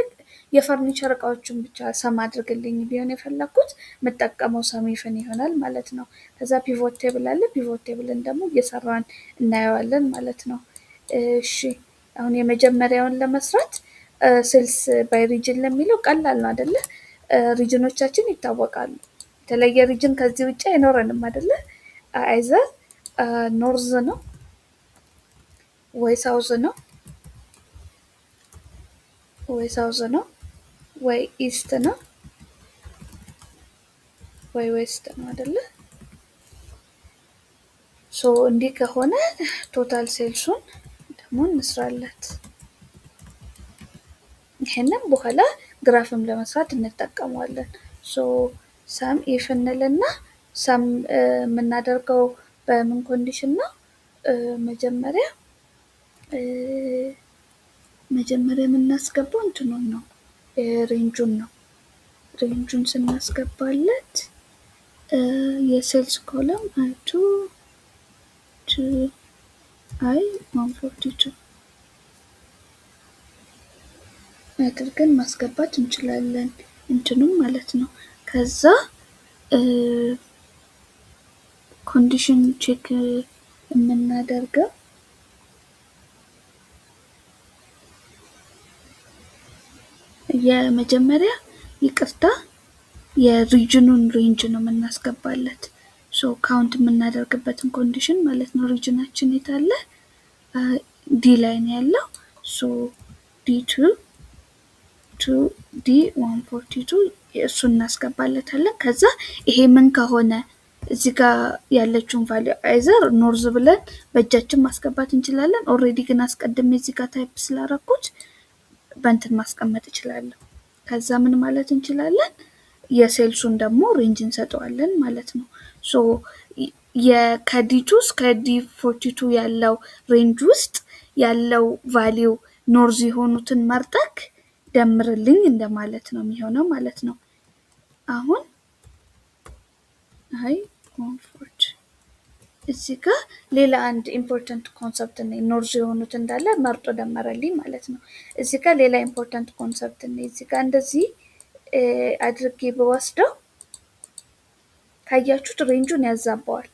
የፈርኒቸር እቃዎችን ብቻ sum አድርግልኝ ቢሆን የፈለግኩት የምጠቀመው sum if ን ይሆናል ማለት ነው። ከዛ pivot table አለ። Pivot table ን ደግሞ እየሰራን እናየዋለን ማለት ነው። እሺ፣ አሁን የመጀመሪያውን ለመስራት sales by region ለሚለው ቀላል ነው አደለ? Region ኦቻችን ይታወቃሉ። የተለየ region ከዚህ ውጭ አይኖረንም አደለ? Either north ነው ወይ south ነው ወይ south ነው ወይ east ነው ወይ west ነው አደለ? So እንዲህ ከሆነ total sales ኡን ደግሞ እንስራለት። ይሄንን በኋላ graph ም ለመስራት እንጠቀመዋለን። So sum if እንልና sum የምናደርገው በምን condition ነው? መጀመሪያ የምናስገባው እንትኑን ነው፣ range ኡን ነው። Range ኡን ስናስገባለት የ sales column two to I 142 አድርገን ማስገባት እንችላለን። እንትኑም ማለት ነው። ከዛ condition check የምናደርገው የመጀመሪያ፣ ይቅርታ፣ የ region ኡን range ነው የምናስገባለት። So count የምናደርግበትን condition ማለት ነው። Region ኣችን የት አለ? D ላይ ነው ያለው። So D two to D 142 እሱን እናስገባለታለን። ከዛ ይሄ ምን ከሆነ እዚህ ጋር ያለችውን value either north ብለን በእጃችን ማስገባት እንችላለን። Already ግን አስቀድሜ እዚህ ጋር type ስላረኩት በእንትን ማስቀመጥ እችላለሁ። ከዛ ምን ማለት እንችላለን? የ sales ኡን ደግሞ range እንሰጠዋለን ማለት ነው። So ከ D two እስከ D 42 ያለው range ውስጥ ያለው value north የሆኑትን መርጠክ ደምርልኝ እንደማለት ነው የሚሆነው ማለት ነው። አሁን አይ ኮምፎርት እዚህ ጋር ሌላ አንድ important concept ነው። North የሆኑት እንዳለ መርጦ ደመረልኝ ማለት ነው። እዚህ ጋር ሌላ important concept ነው። እዚህ ጋር እንደዚህ አድርጌ በወስደው ካያችሁት range ኡን ያዛባዋል።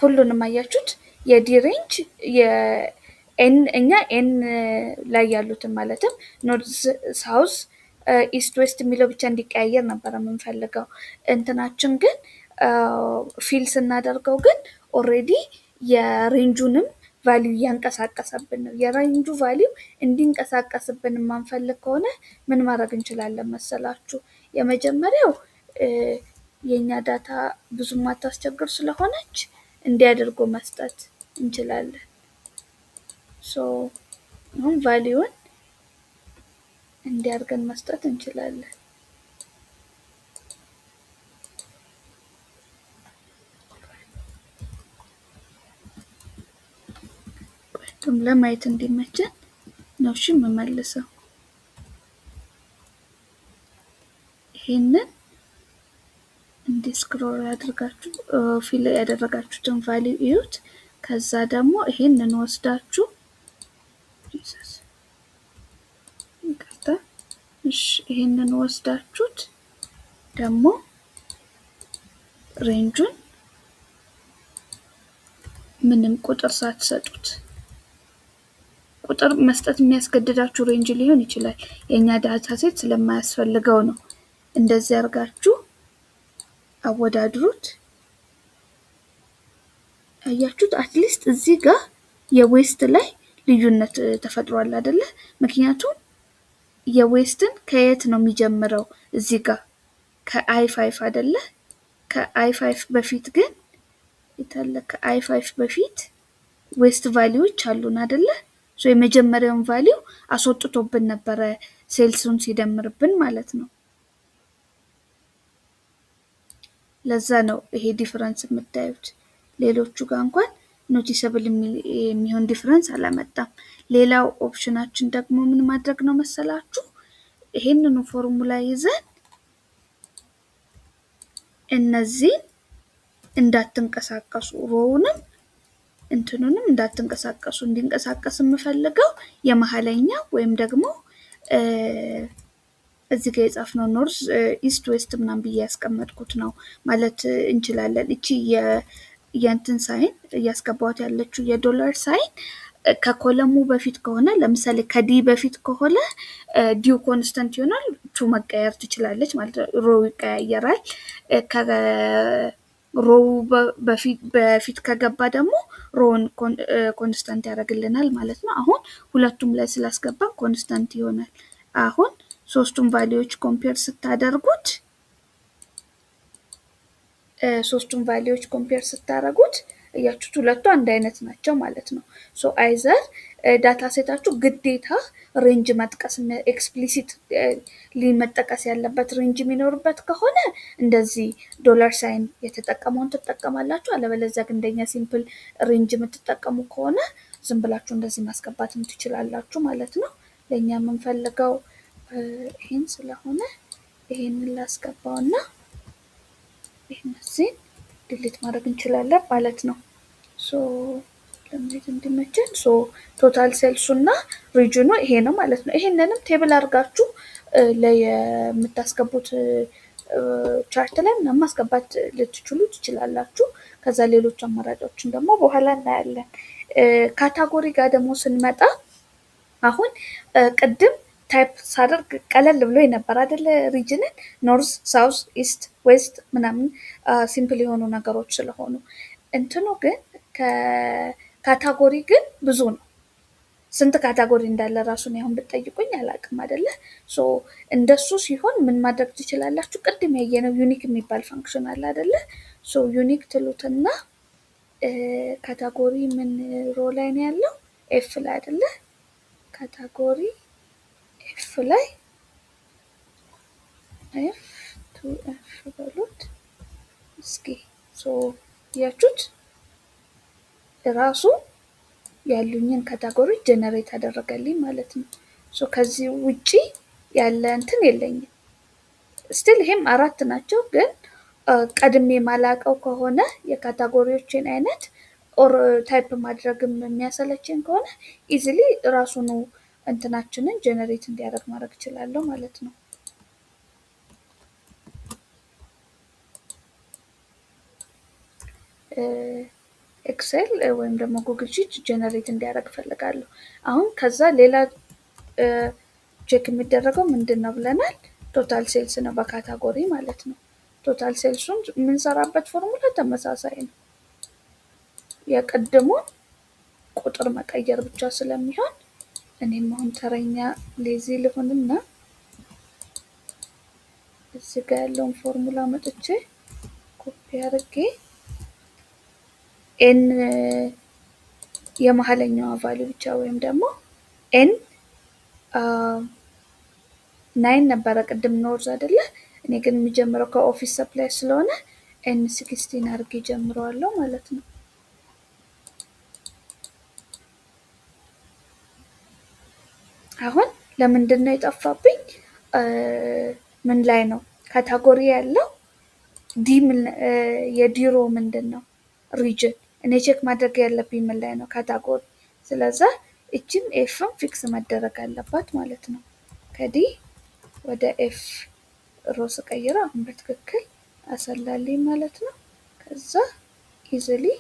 ሁሉንም አያችሁት? የ D range የ N እኛ N ላይ ያሉትን ማለትም north፣ south፣ east፣ west የሚለው ብቻ እንዲቀያየር ነበር የምንፈልገው። እንትናችን ግን fill ስናደርገው ግን already የ range ኡንም value እያንቀሳቀሰብን ነው። የ range ኡ value እንዲንቀሳቀስብን የማንፈልግ ከሆነ ምን ማድረግ እንችላለን መሰላችሁ? የመጀመሪያው የእኛ data ብዙም ማታስቸግር ስለሆነች እንዲያደርጉ መስጠት እንችላለን። So አሁን value ን እንዲያርገን መስጠት እንችላለን። ለማየት እንዲመቸን ነው እሺ የምመልሰው። ይሄንን እንዲህ እንዲህ scroll አድርጋችሁ fill ያደረጋችሁትን value እዩት። ከዛ ደግሞ ይሄንን ወስዳችሁ ይቅርታ፣ እሺ ይሄንን ወስዳችሁት ደግሞ range ኡን ምንም ቁጥር ሳትሰጡት፣ ቁጥር መስጠት የሚያስገድዳችሁ range ሊሆን ይችላል። የኛ data set ስለማያስፈልገው ነው። እንደዚህ አድርጋችሁ አወዳድሩት። አያችሁት? At least እዚህ ጋር የ west ላይ ልዩነት ተፈጥሯል አይደለ? ምክንያቱም የ west ን ከየት ነው የሚጀምረው? እዚህ ጋር ከ I 5 አይደለ? ከ I 5 በፊት ግን የታለ? ከ I 5 በፊት west value ዎች አሉን አይደለ? So የመጀመሪያውን value አስወጥቶብን ነበረ sales ኡን ሲደምርብን ማለት ነው። ለዛ ነው ይሄ difference የምታዩት። ሌሎቹ ጋር እንኳን noticeable የሚሆን difference አላመጣም። ሌላው option ኣችን ደግሞ ምን ማድረግ ነው መሰላችሁ? ይሄንኑ ፎርሙላ ይዘን እነዚህን እንዳትንቀሳቀሱ፣ row ውንም እንትኑንም እንዳትንቀሳቀሱ፣ እንዲንቀሳቀስ የምፈልገው የመሀለኛ ወይም ደግሞ እዚህ ጋር የጻፍነው north፣ east፣ west ምናምን ብዬ ያስቀመጥኩት ነው ማለት እንችላለን። እቺ የእንትን sign እያስገባሁት ያለችው የ dollar sign ከ column ኡ በፊት ከሆነ፣ ለምሳሌ ከ D በፊት ከሆነ D ው constant ይሆናል፣ two መቀየር ትችላለች ማለት ነው። Row ይቀያየራል። ከ row በፊት ከገባ ደግሞ row ን constant ያደርግልናል ማለት ነው። አሁን ሁለቱም ላይ ስላስገባ constant ይሆናል። አሁን ሶስቱም value ዎች compare ስታደርጉት ሶስቱም value ዎች compare ስታደርጉት እያችሁት ሁለቱ አንድ አይነት ናቸው ማለት ነው። So either data set ኣችሁ ግዴታ range መጥቀስ explicit መጠቀስ ያለበት range የሚኖርበት ከሆነ እንደዚህ dollar sign የተጠቀመውን ትጠቀማላችሁ። አለበለዚያ ግን እንደኛ simple range የምትጠቀሙ ከሆነ ዝም ብላችሁ እንደዚህ ማስገባትም ትችላላችሁ ማለት ነው። ለእኛ የምንፈልገው ይሄን ስለሆነ ይሄንን ላስገባውና ይሄን delete ማድረግ እንችላለን ማለት ነው። So ለማየት እንዲመቸን so total sales ኡ እና region ኡ ይሄ ነው ማለት ነው። ይሄንንም table አድርጋችሁ የምታስገቡት chart ላይ ምናምን ማስገባት ልትችሉ ትችላላችሁ። ከዛ ሌሎች አማራጮችን ደግሞ በኋላ እናያለን። Category ጋር ደግሞ ስንመጣ አሁን ቅድም type ሳደርግ ቀለል ብሎ የነበር አይደለ? Region ን north፣ south፣ east፣ west ምናምን simple የሆኑ ነገሮች ስለሆኑ፣ እንትኑ ግን ከ category ግን ብዙ ነው። ስንት category እንዳለ ራሱን አሁን ብትጠይቁኝ አላውቅም አይደለ? So እንደሱ ሲሆን ምን ማድረግ ትችላላችሁ? ቅድም ያየነው unique የሚባል function አለ አይደለ? So unique ትሉትና category ምን row ላይ ነው ያለው? F ላይ አይደለ? Category F ላይ F to F በሉት እስኪ። So ያችሁት ራሱ ያሉኝን category generate አደረገልኝ ማለት ነው። So ከዚህ ውጪ ያለ እንትን የለኝም። Still ይሄም አራት ናቸው፣ ግን ቀድሜ ማላቀው ከሆነ የ category ዎችን አይነት or type ማድረግም የሚያሰለችን ከሆነ easily ራሱኑ እንትናችንን generate እንዲያደርግ ማድረግ እችላለሁ ማለት ነው። Excel ወይም ደግሞ Google Sheet generate እንዲያደርግ እፈልጋለሁ። አሁን ከዛ ሌላ check የሚደረገው ምንድን ነው ብለናል? Total sales ነው በ category ማለት ነው። Total sales ኡን የምንሰራበት ፎርሙላ ተመሳሳይ ነው። የቅድሙን ቁጥር መቀየር ብቻ ስለሚሆን እኔም አሁን ተረኛ lazy ልሁንና እዚህ ጋር ያለውን ፎርሙላ መጥቼ ኮፒ አድርጌ N የመሀለኛዋ value ብቻ ወይም ደግሞ N 9 ነበረ ቅድም north አይደለ? እኔ ግን የሚጀምረው ከ office supply ስለሆነ N 16 አድርጌ ጀምረዋለሁ ማለት ነው። አሁን ለምንድን ነው የጠፋብኝ? ምን ላይ ነው category ያለው? D የ D row ምንድን ነው? Region። እኔ check ማድረግ ያለብኝ ምን ላይ ነው? Category። ስለዛ እችም F ም fix መደረግ አለባት ማለት ነው። ከ D ወደ F row ስቀይረው አሁን በትክክል አሰላልኝ ማለት ነው። ከዛ easily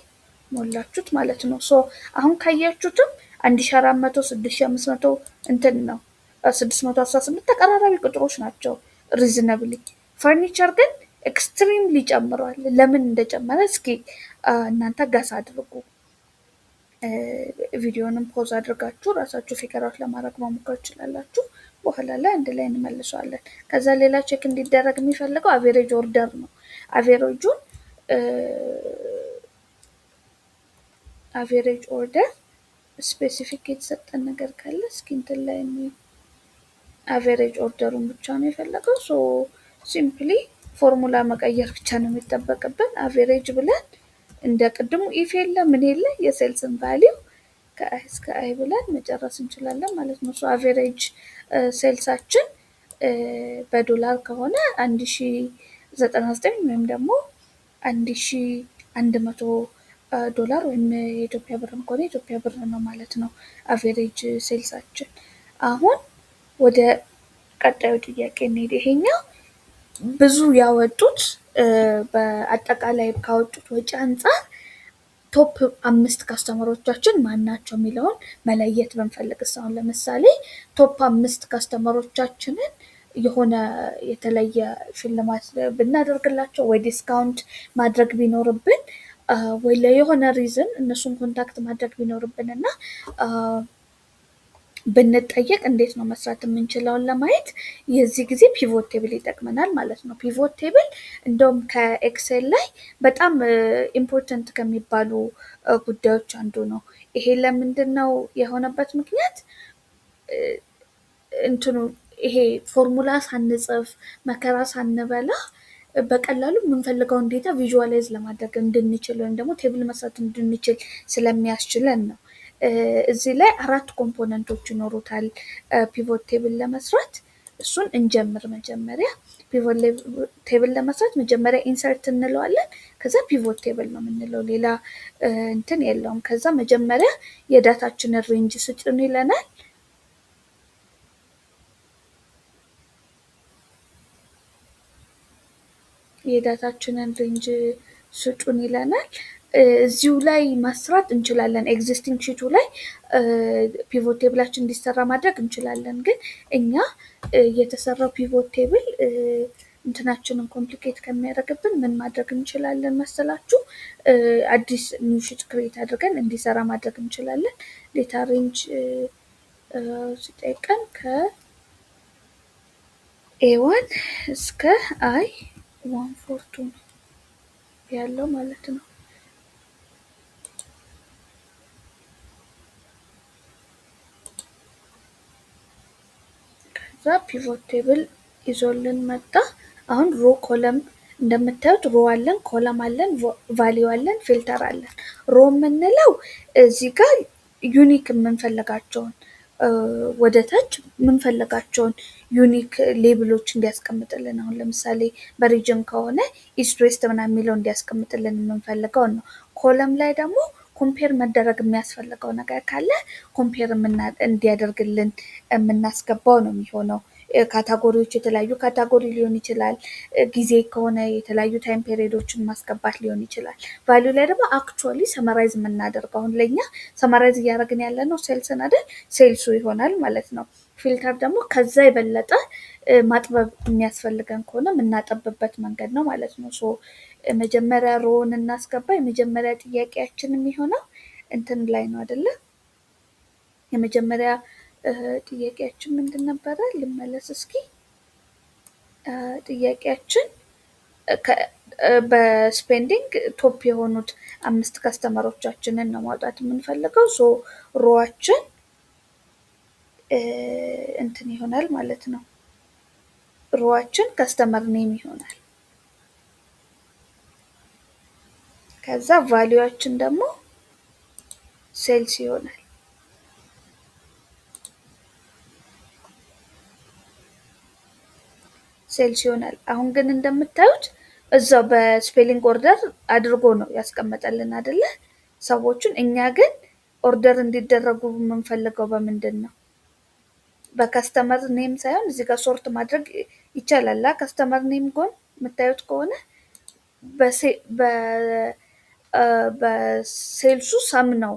ሞላችሁት ማለት ነው። So አሁን ካያችሁትም 1400፣ 6500 እንትን ነው፣ 618 ተቀራራቢ ቁጥሮች ናቸው reasonably። Furniture ግን extremely ጨምረዋል። ለምን እንደጨመረ እስኪ እናንተ guess አድርጉ። ቪዲዮንም pause አድርጋችሁ ራሳችሁ figure out ለማድረግ መሞከር ትችላላችሁ። በኋላ ላይ አንድ ላይ እንመልሰዋለን። ከዛ ሌላ check እንዲደረግ የሚፈልገው average order ነው። Average ኡን average order specific የተሰጠን ነገር ካለ እስኪ እንትን ላይ average order ኡን ብቻ ነው የፈለገው። So simply formula መቀየር ብቻ ነው የሚጠበቅብን። Average ብለን እንደ ቅድሙ if የለ ምን የለ የ sales ን value ከ I እስከ I ብለን መጨረስ እንችላለን ማለት ነው። So average sales ኣችን በዶላር ከሆነ 1099 ወይም ደግሞ 1100 ዶላር ወይም የኢትዮጵያ ብርም ከሆነ የኢትዮጵያ ብር ነው ማለት ነው average sales ኣችን። አሁን ወደ ቀጣዩ ጥያቄ እንሄድ። ይሄኛው ብዙ ያወጡት በአጠቃላይ ካወጡት ወጪ አንጻር top አምስት customer ኦቻችን ማን ናቸው የሚለውን መለየት ብንፈልግ፣ አሁን ለምሳሌ top አምስት customer ኦቻችንን የሆነ የተለየ ሽልማት ብናደርግላቸው ወይ discount ማድረግ ቢኖርብን ወይ ለየሆነ reason እነሱን contact ማድረግ ቢኖርብን እና ብንጠየቅ እንዴት ነው መስራት የምንችለውን ለማየት የዚህ ጊዜ pivot table ይጠቅመናል ማለት ነው። Pivot table እንደውም ከ Excel ላይ በጣም important ከሚባሉ ጉዳዮች አንዱ ነው። ይሄ ለምንድን ነው የሆነበት ምክንያት እንትኑ ይሄ ፎርሙላ ሳንጽፍ መከራ ሳንበላ በቀላሉ የምንፈልገውን data visualize ለማድረግ እንድንችል ወይም ደግሞ table መስራት እንድንችል ስለሚያስችለን ነው። እዚህ ላይ አራት component ኦች ይኖሩታል pivot table ለመስራት። እሱን እንጀምር። መጀመሪያ pivot table ለመስራት መጀመሪያ insert እንለዋለን። ከዛ pivot table ነው የምንለው፣ ሌላ እንትን የለውም። ከዛ መጀመሪያ የ data ችንን range ስጭን ይለናል። የ data ችንን range ስጡን ይለናል። እዚሁ ላይ መስራት እንችላለን። Existing sheet ኡ ላይ pivot table ኣችን እንዲሰራ ማድረግ እንችላለን። ግን እኛ የተሰራው pivot table እንትናችንን complicate ከሚያደርግብን ምን ማድረግ እንችላለን መሰላችሁ? አዲስ new sheet create አድርገን እንዲሰራ ማድረግ እንችላለን። Data range ሲጠይቀን ከ A1 እስከ I142 ነው ያለው ማለት ነው። ከዛ pivot table ይዞልን መጣ። አሁን row column እንደምታዩት row አለን፣ column አለን፣ value አለን፣ filter አለን። Row የምንለው እዚህ ጋር unique የምንፈልጋቸውን ወደ ታች የምንፈልጋቸውን unique label ኦች እንዲያስቀምጥልን፣ አሁን ለምሳሌ በ region ከሆነ east west ምናምን የሚለው እንዲያስቀምጥልን የምንፈልገውን ነው። Column ላይ ደግሞ compare መደረግ የሚያስፈልገው ነገር ካለ compare እንዲያደርግልን የምናስገባው ነው የሚሆነው። Category ዎች የተለያዩ category ሊሆን ይችላል። ጊዜ ከሆነ የተለያዩ time period ኦችን ማስገባት ሊሆን ይችላል። Value ላይ ደግሞ actually summarize የምናደርገው፣ አሁን ለእኛ summarize እያደረግን ያለ ነው sales ን አይደል? Sales ኡ ይሆናል ማለት ነው። Filter ደግሞ ከዛ የበለጠ ማጥበብ የሚያስፈልገን ከሆነ የምናጠብበት መንገድ ነው ማለት ነው። So መጀመሪያ row ን እናስገባ። የመጀመሪያ ጥያቄያችን የሚሆነው እንትን ላይ ነው አይደለ? የመጀመሪያ ጥያቄያችን ምንድን ነበረ? ልመለስ እስኪ። ጥያቄያችን በ spending top የሆኑት አምስት customer ኦቻችንን ነው ማውጣት የምንፈልገው። So row ኣችን እንትን ይሆናል ማለት ነው። Row ኣችን customer name ይሆናል። ከዛ value ኣችን ደግሞ sales ይሆናል። Sales ይሆናል። አሁን ግን እንደምታዩት እዛው በ spelling order አድርጎ ነው ያስቀመጠልን አይደለ? ሰዎቹን። እኛ ግን order እንዲደረጉ የምንፈልገው በምንድን ነው? በ customer name ሳይሆን እዚህ ጋር sort ማድረግ ይቻላል። Customer name ጎን የምታዩት ከሆነ በ sales ኡ sum ነው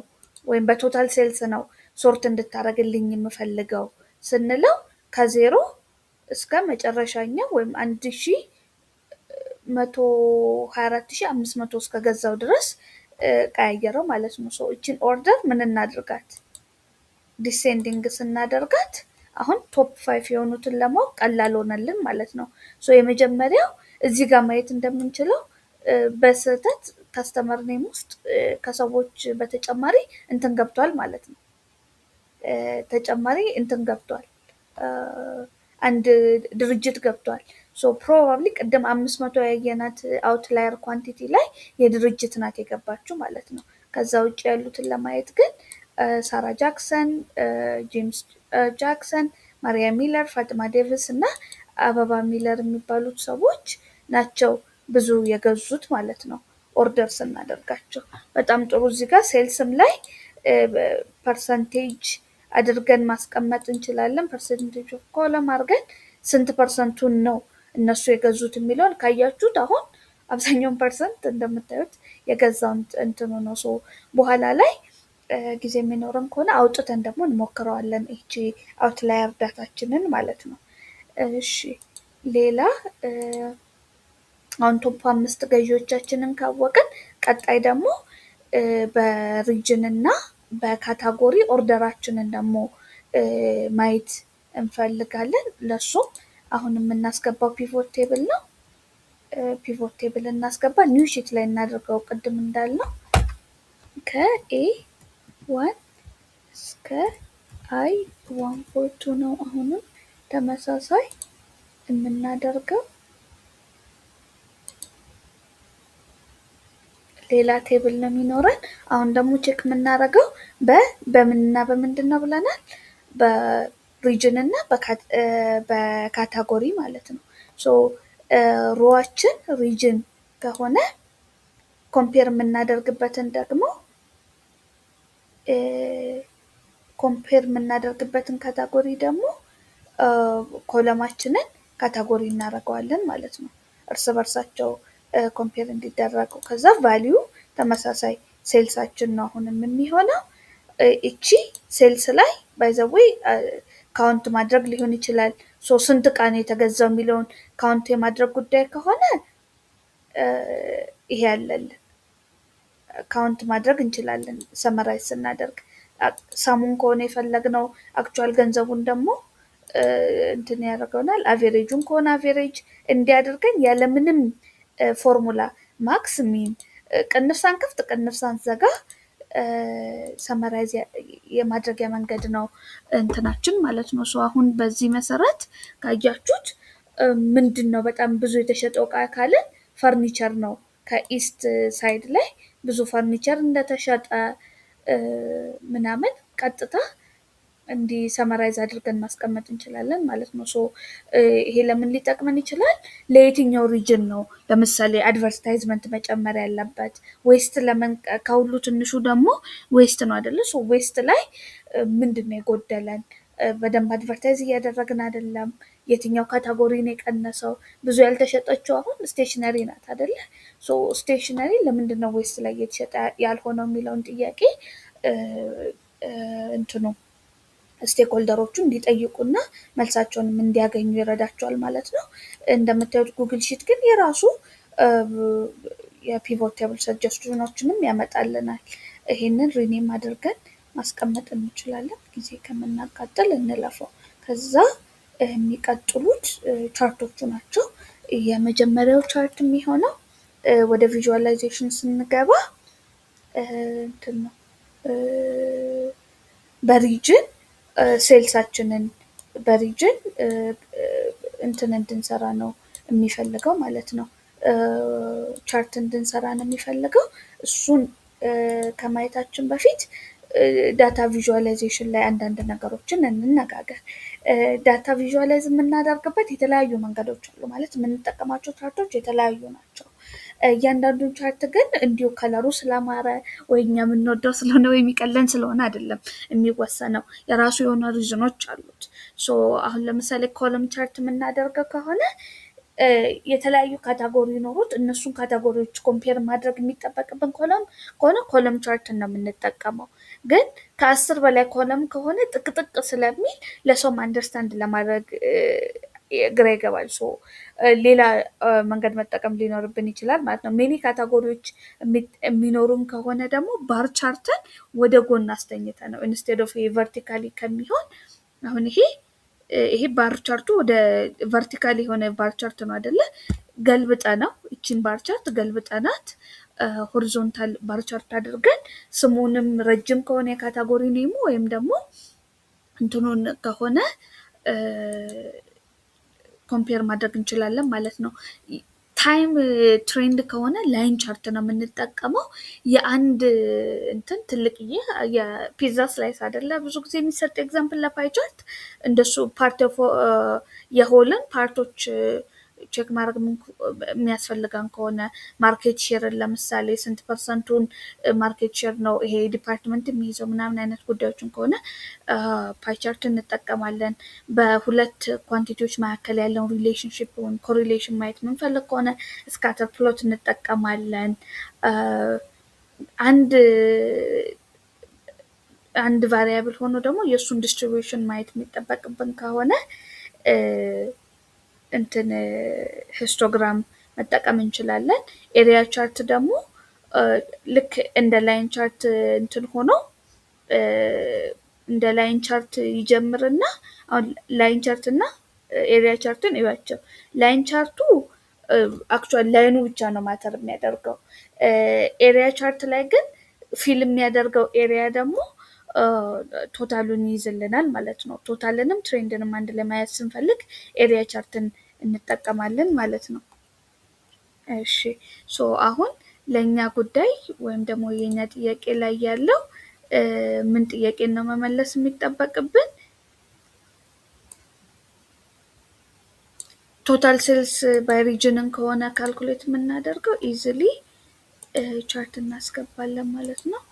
ወይም በ total sales ነው sort እንድታደርግልኝ የምፈልገው ስንለው ከዜሮ እስከ መጨረሻኛው ወይም 1,124,500 እስከገዛው ድረስ ቀያየረው ማለት ነው። So እችን order ምን እናድርጋት? Descending ስናደርጋት አሁን top five የሆኑትን ለማወቅ ቀላል ሆነልን ማለት ነው። So የመጀመሪያው እዚህ ጋር ማየት እንደምንችለው በስህተት customer name ውስጥ ከሰዎች በተጨማሪ እንትን ገብቷል ማለት ነው። ተጨማሪ እንትን ገብቷል፣ አንድ ድርጅት ገብቷል። So probably ቅድም 500 ያየናት outlier quantity ላይ የድርጅት ናት የገባችው ማለት ነው። ከዛ ውጭ ያሉትን ለማየት ግን ሳራ ጃክሰን፣ ጄምስ ጃክሰን፣ ማሪያ ሚለር፣ ፋጥማ ዴቪስ እና አበባ ሚለር የሚባሉት ሰዎች ናቸው ብዙ የገዙት ማለት ነው። Order ስናደርጋቸው በጣም ጥሩ። እዚህ ጋር sales ም ላይ percentage አድርገን ማስቀመጥ እንችላለን። Percentage of column አድርገን ስንት percent ኡን ነው እነሱ የገዙት የሚለውን ካያችሁት አሁን አብዛኛውን percent እንደምታዩት የገዛው እንትኑ ነው። So በኋላ ላይ ጊዜ የሚኖረን ከሆነ አውጥተን ደግሞ እንሞክረዋለን። ይቺ outlier data ችንን ማለት ነው። እሺ፣ ሌላ አሁን top አምስት ገዢዎቻችንን ካወቅን ቀጣይ ደግሞ በ region እና በ category order ኣችንን ደግሞ ማየት እንፈልጋለን። ለሱም አሁን የምናስገባው pivot table ነው። Pivot table እናስገባ፣ new sheet ላይ እናደርገው። ቅድም እንዳልነው ከ A1 እስከ I142 ነው። አሁንም ተመሳሳይ የምናደርገው ሌላ table ነው የሚኖረን። አሁን ደግሞ check የምናደርገው በምንና በምንድን ነው ብለናል? በ region እና በ category ማለት ነው። So row ኣችን region ከሆነ compare የምናደርግበትን category ደግሞ column ኣችንን category እናደርገዋለን ማለት ነው። እርስ በርሳቸው compare እንዲደረጉ። ከዛ value ተመሳሳይ sales ኣችን ነው አሁንም የሚሆነው። እቺ sales ላይ by the way count ማድረግ ሊሆን ይችላል። So ስንት እቃ ነው የተገዛው የሚለውን count የማድረግ ጉዳይ ከሆነ ይሄ ያለልን count ማድረግ እንችላለን። Summarize ስናደርግ sum ኡን ከሆነ የፈለግነው actual ገንዘቡን ደግሞ እንትን ያደርገናል። Average ኡን ከሆነ average እንዲያደርገን ያለምንም formula max min ቅንፍ ሳንከፍት ቅንፍ ሳንዘጋ summarize የማድረጊያ መንገድ ነው እንትናችን ማለት ነው። So አሁን በዚህ መሰረት ካያችሁት ምንድን ነው በጣም ብዙ የተሸጠው እቃ ካለን ፈርኒቸር ነው። ከ east side ላይ ብዙ ፈርኒቸር እንደተሸጠ ምናምን ቀጥታ እንዲህ summarize አድርገን ማስቀመጥ እንችላለን ማለት ነው። So ይሄ ለምን ሊጠቅመን ይችላል? ለየትኛው region ነው ለምሳሌ advertisement መጨመር ያለበት? West ለምን ከሁሉ ትንሹ ደግሞ west ነው አይደለ? So west ላይ ምንድን ነው የጎደለን? በደንብ advertise እያደረግን አይደለም። የትኛው category ነው የቀነሰው? ብዙ ያልተሸጠችው አሁን stationery ናት አይደለ? So stationery ለምንድን ነው west ላይ እየተሸጠ ያልሆነው የሚለውን ጥያቄ እንትኑ stakeholder ኦቹ እንዲጠይቁና መልሳቸውንም እንዲያገኙ ይረዳቸዋል ማለት ነው። እንደምታዩት Google Sheet ግን የራሱ የ pivot table suggestion ኦችንም ያመጣልናል። ይሄንን rename አድርገን ማስቀመጥ እንችላለን። ጊዜ ከምናቃጥል እንለፈው። ከዛ የሚቀጥሉት chart ኦቹ ናቸው። የመጀመሪያው chart የሚሆነው ወደ visualization ስንገባ እንትን ነው፣ በ region sales ኣችንን በ region እንትን እንድንሰራ ነው የሚፈልገው ማለት ነው። Chart እንድንሰራ ነው የሚፈልገው። እሱን ከማየታችን በፊት Data visualization ላይ አንዳንድ ነገሮችን እንነጋገር። Data visualize የምናደርግበት የተለያዩ መንገዶች አሉ። ማለት የምንጠቀማቸው chart ኦች የተለያዩ ናቸው። እያንዳንዱን chart ግን እንዲሁ color ኡ ስላማረ ወይ እኛ የምንወደው ስለሆነ ወይ የሚቀለን ስለሆነ አይደለም የሚወሰነው፣ የራሱ የሆነ reason ኦች አሉት። So አሁን ለምሳሌ column chart የምናደርገው ከሆነ የተለያዩ category ኖሮት እነሱን category ዎች compare ማድረግ የሚጠበቅብን column ከሆነ column chart ነው የምንጠቀመው። ግን ከ10 በላይ column ከሆነ ጥቅጥቅ ስለሚል ለሰውም understand ለማድረግ ግራ ይገባል። So ሌላ መንገድ መጠቀም ሊኖርብን ይችላል ማለት ነው። Many category ዎች የሚኖሩን ከሆነ ደግሞ bar chart ን ወደ ጎን አስተኝተን ነው instead of vertically ከሚሆን፣ አሁን ይሄ bar chart ኡ ወደ vertical የሆነ bar chart ነው አይደለ? ገልብጠነው፣ ይችን bar chart ገልብጠናት horizontal bar chart አድርገን ስሙንም ረጅም ከሆነ የ category name ኡ ወይም ደግሞ እንትኑን ከሆነ compare ማድረግ እንችላለን ማለት ነው። Time trend ከሆነ line chart ነው የምንጠቀመው። የአንድ እንትን ትልቅዬ የፒዛ slice አይደለ ብዙ ጊዜ የሚሰጥ example ለ pie chart፣ እንደሱ part of የ whole ን part ኦች check ማድረግ የሚያስፈልገን ከሆነ፣ market share ን ለምሳሌ ስንት percent ኡን market share ነው ይሄ department የሚይዘው ምናምን አይነት ጉዳዮችን ከሆነ pie chart እንጠቀማለን። በሁለት quantity ዎች መካከል ያለውን relationship ወይም correlation ማየት የምንፈልግ ከሆነ scatter plot እንጠቀማለን። አንድ variable ሆኖ ደግሞ የእሱን distribution ማየት የሚጠበቅብን ከሆነ እንትን histogram መጠቀም እንችላለን። Area chart ደግሞ ልክ እንደ line chart እንትን ሆኖ እንደ line chart ይጀምርና፣ አሁን line chart እና area chart ን እዩዋቸው። Line chart ኡ actual line ኡ ብቻ ነው matter የሚያደርገው። Area chart ላይ ግን fill የሚያደርገው area ደግሞ total ኡን ይይዝልናል ማለት ነው። Total ንም trend ንም አንድ ላይ ማየት ስንፈልግ area chart ን እንጠቀማለን ማለት ነው። እሺ፣ so አሁን ለእኛ ጉዳይ ወይም ደግሞ የኛ ጥያቄ ላይ ያለው ምን ጥያቄ ነው መመለስ የሚጠበቅብን? Total sales by region ን ከሆነ calculate የምናደርገው easily chart እናስገባለን ማለት ነው።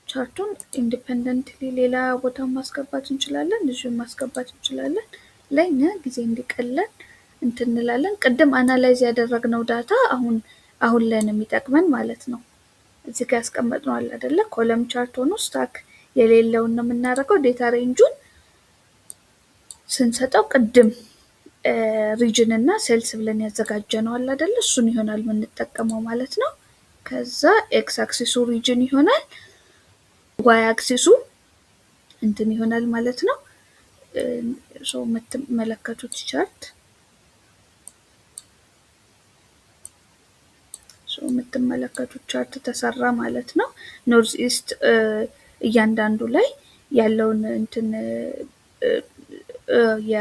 Chart ኡን independently ሌላ ቦታ ማስገባት እንችላለን፣ እዚሁ ማስገባት እንችላለን። ለእኛ ጊዜ እንዲቀለን እንትን እንላለን። ቅድም analyze ያደረግነው data አሁን አሁን ላይ ነው የሚጠቅመን ማለት ነው። እዚህ ጋር ያስቀመጥነው አለ አይደለ? Column chart ሆኖ stack የሌለውን ነው የምናደርገው። Data range ኡን ስንሰጠው ቅድም region እና sales ብለን ያዘጋጀነው አለ አይደለ? እሱን ይሆናል የምንጠቀመው ማለት ነው። ከዛ x axis ኡ region ይሆናል፣ y axis ኡ እንትን ይሆናል ማለት ነው። So የምትመለከቱት chart ተሰራ ማለት ነው። North east እያንዳንዱ ላይ ያለውን እንትን የ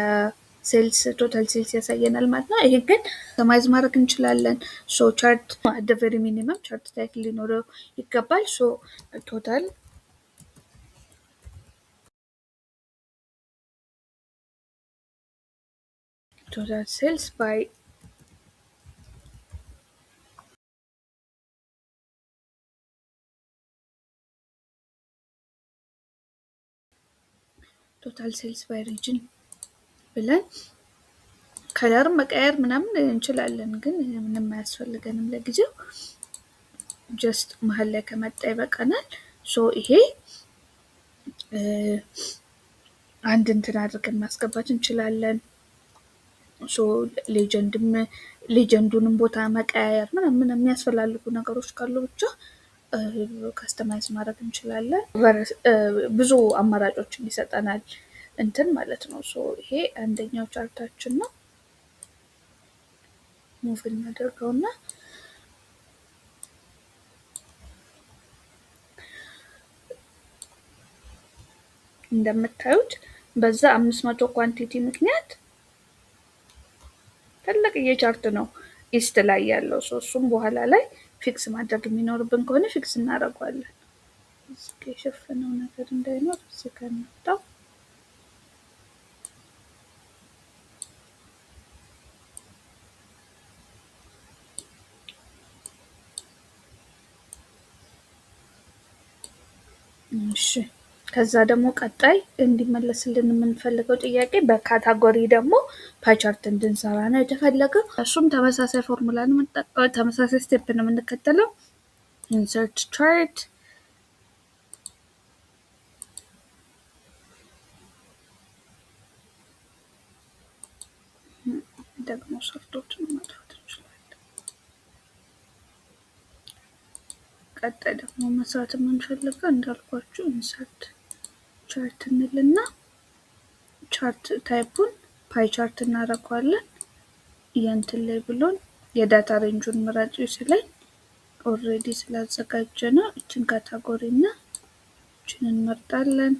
sales total sales ያሳየናል ማለት ነው። ይሄ ግን customize ማድረግ እንችላለን። So chart at the very minimum chart title ሊኖረው ይገባል። So total sales by region ብለን color መቀየር ምናምን እንችላለን፣ ግን ምንም አያስፈልገንም ለጊዜው። Just መሀል ላይ ከመጣ ይበቃናል። So ይሄ አንድ እንትን አድርገን ማስገባት እንችላለን። So legend ም legend ኡንም ቦታ መቀያየር ምናምን የሚያስፈላልጉ ነገሮች ካሉ ብቻ customize ማድረግ እንችላለን። ብዙ አማራጮችን ይሰጠናል እንትን ማለት ነው። So ይሄ አንደኛው chart ኣችን ነው። Move እናደርገውና እንደምታዩት በዛ 500 quantity ምክንያት ትልቅ chart ነው east ላይ ያለው። So እሱም በኋላ ላይ fix ማድረግ የሚኖርብን ከሆነ fix እናደርገዋለን። የሸፈነው ነገር እንዳይኖር እዚህ ጋር እናውጣው። እሺ ከዛ ደግሞ ቀጣይ እንዲመለስልን የምንፈልገው ጥያቄ በ category ደግሞ pie chart እንድንሰራ ነው የተፈለገው። እሱም ተመሳሳይ ፎርሙላ ነው የምንጠቀመው፣ ተመሳሳይ step ነው የምንከተለው። Insert chart፣ ደግሞ sort ኦችን ማጥፋት እንችላለን። ቀጣይ ደግሞ መስራት የምንፈልገው እንዳልኳችሁ insert chart እንልና chart type ኡን pie chart እናደርገዋለን። የእንትን ላይ ብሎን የ data range ኡን ምረጡ ሲለኝ already ስላዘጋጀ ነው እችን category እና እችን እንመርጣለን።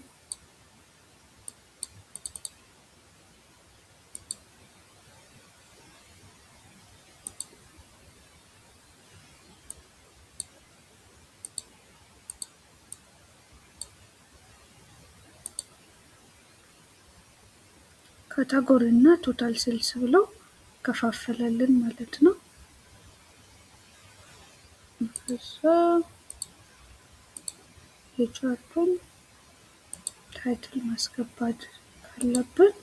Category እና total sales ብለው ከፋፈለልን ማለት ነው። ከዛ የ chart ኡን title ማስገባት ካለብን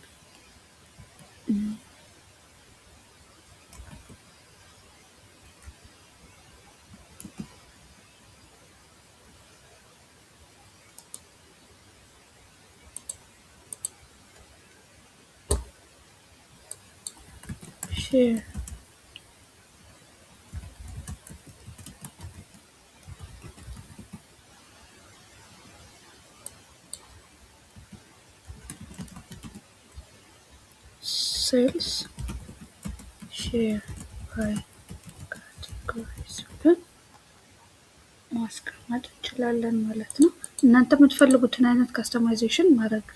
share sales share by categories ብለን ማስቀመጥ እንችላለን ማለት ነው። እናንተ የምትፈልጉትን አይነት customization ማድረግ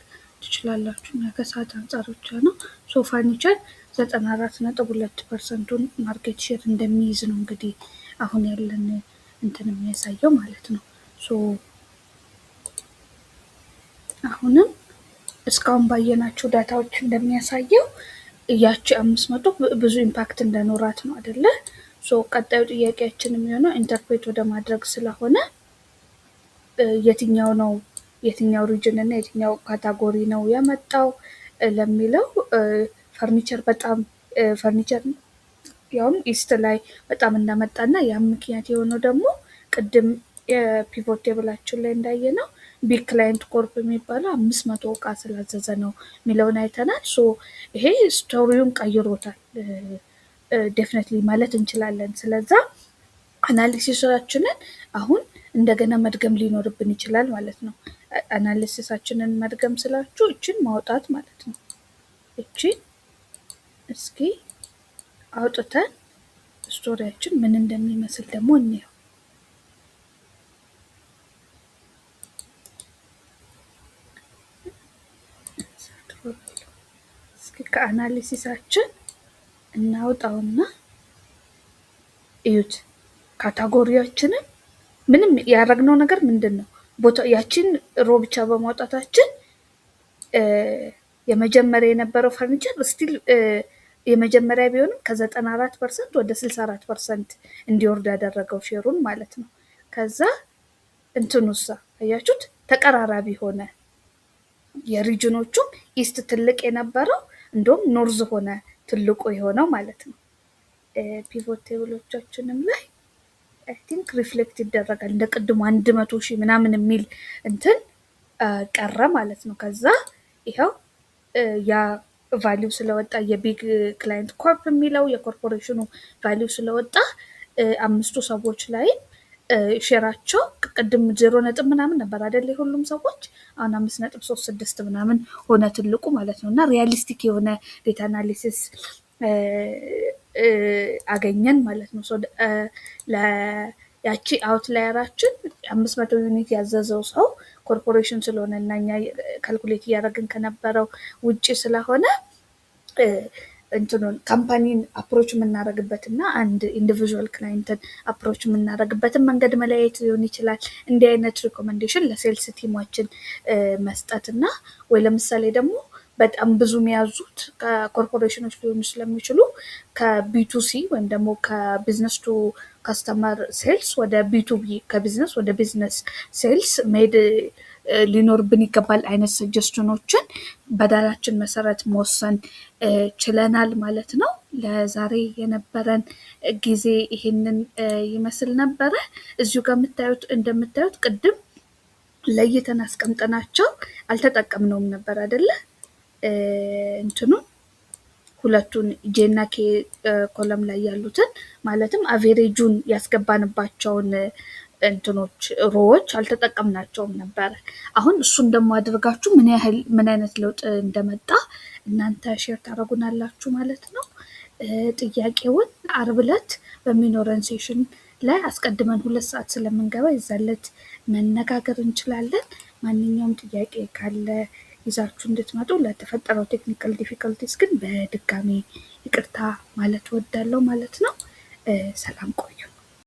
ትችላላችሁ። እና ከሰዓት አንጻር ብቻ ነው። So furniture 94.2% ኡን market share እንደሚይዝ ነው እንግዲህ አሁን ያለን እንትን የሚያሳየው ማለት ነው። So አሁንም እስካሁን ባየናቸው data ዎች እንደሚያሳየው ያቺ 500 ብዙ impact እንደኖራት ነው አይደለ? So ቀጣዩ ጥያቄያችን የሚሆነው interpret ወደ ማድረግ ስለሆነ የትኛው ነው የትኛው region እና የትኛው category ነው የመጣው ለሚለው ፈርኒቸር በጣም ፈርኒቸር ያውም east ላይ በጣም እንደመጣና ያም ምክንያት የሆነው ደግሞ ቅድም የ pivot table ኣችን ላይ እንዳየነው Big Client Corp የሚባለው 500 እቃ ስላዘዘ ነው የሚለውን አይተናል። So ይሄ story ውን ቀይሮታል definitely ማለት እንችላለን። ስለዛ analysis ኣችንን አሁን እንደገና መድገም ሊኖርብን ይችላል ማለት ነው። Analysis ኣችንን መድገም ስላችሁ እችን ማውጣት ማለት ነው። እቺን እስኪ አውጥተን story ያችን ምን እንደሚመስል ደግሞ እንየው። እስኪ ከ analysis ኣችን እናውጣውና እዩት። Category ያችንን ምንም ያደረግነው ነገር ምንድነው? ቦታ ያችን row ብቻ በማውጣታችን የመጀመሪያ የነበረው furniture still የመጀመሪያ ቢሆንም ከ94% ወደ 64% እንዲወርድ ያደረገው share ኡን ማለት ነው። ከዛ እንትኑሳ አያችሁት ተቀራራቢ ሆነ። የ region ኦቹም east ትልቅ የነበረው እንደውም north ሆነ ትልቁ የሆነው ማለት ነው። Pivot table ኦቻችንም ላይ I think reflect ይደረጋል እንደ ቅድሙ 100,000 ምናምን የሚል እንትን ቀረ ማለት ነው። ከዛ ይኸው ያ value ስለወጣ የ Big Client Corp የሚለው የ corporation ኑ value ስለወጣ አምስቱ ሰዎች ላይ share ኣቸው ቅድም 0 ነጥብ ምናምን ነበር አይደል የሁሉም ሰዎች አሁን 5.36 ምናምን ሆነ ትልቁ ማለት ነው። እና realistic የሆነ data analysis አገኘን ማለት ነው። So ያቺ outlier ኣችን 500 unit ያዘዘው ሰው ኮርፖሬሽን ስለሆነ እና እኛ calculate እያደረግን ከነበረው ውጪ ስለሆነ እንትኑን company ን approach የምናደርግበት እና አንድ individual client ን approach የምናደርግበትን መንገድ መለያየት ሊሆን ይችላል። እንዲህ አይነት recommendation ለ sales team ኣችን መስጠት እና ወይ ለምሳሌ ደግሞ በጣም ብዙ የሚያዙት ከኮርፖሬሽኖች ሊሆኑ ስለሚችሉ ከ B2C ወይም ደግሞ ከ business to customer sales ወደ B2B፣ ከ ቢዝነስ ወደ business sales መሄድ ሊኖርብን ይገባል አይነት suggestion ኖችን በ data ችን መሰረት መወሰን ችለናል ማለት ነው። ለዛሬ የነበረን ጊዜ ይሄንን ይመስል ነበረ። እዚሁ ጋር የምታዩት እንደምታዩት ቅድም ለይተን አስቀምጠናቸው አልተጠቀምነውም ነበር አይደለ? እንትኑ ሁለቱን J ና K column ላይ ያሉትን፣ ማለትም average ኡን ያስገባንባቸውን እንትኖች row ዎች አልተጠቀምናቸውም ነበረ። አሁን እሱን ደግሞ አድርጋችሁ ምን ያህል ምን አይነት ለውጥ እንደመጣ እናንተ share ታደርጉናላችሁ ማለት ነው። ጥያቄውን አርብ ዕለት በሚኖረን session ላይ አስቀድመን 2 ሰዓት ስለምንገባ የዛን ዕለት መነጋገር እንችላለን። ማንኛውም ጥያቄ ካለ ይዛችሁ እንድትመጡ፣ ለተፈጠረው technical difficulties ግን በድጋሚ ይቅርታ ማለት እወዳለሁ ማለት ነው። ሰላም ቆዩ።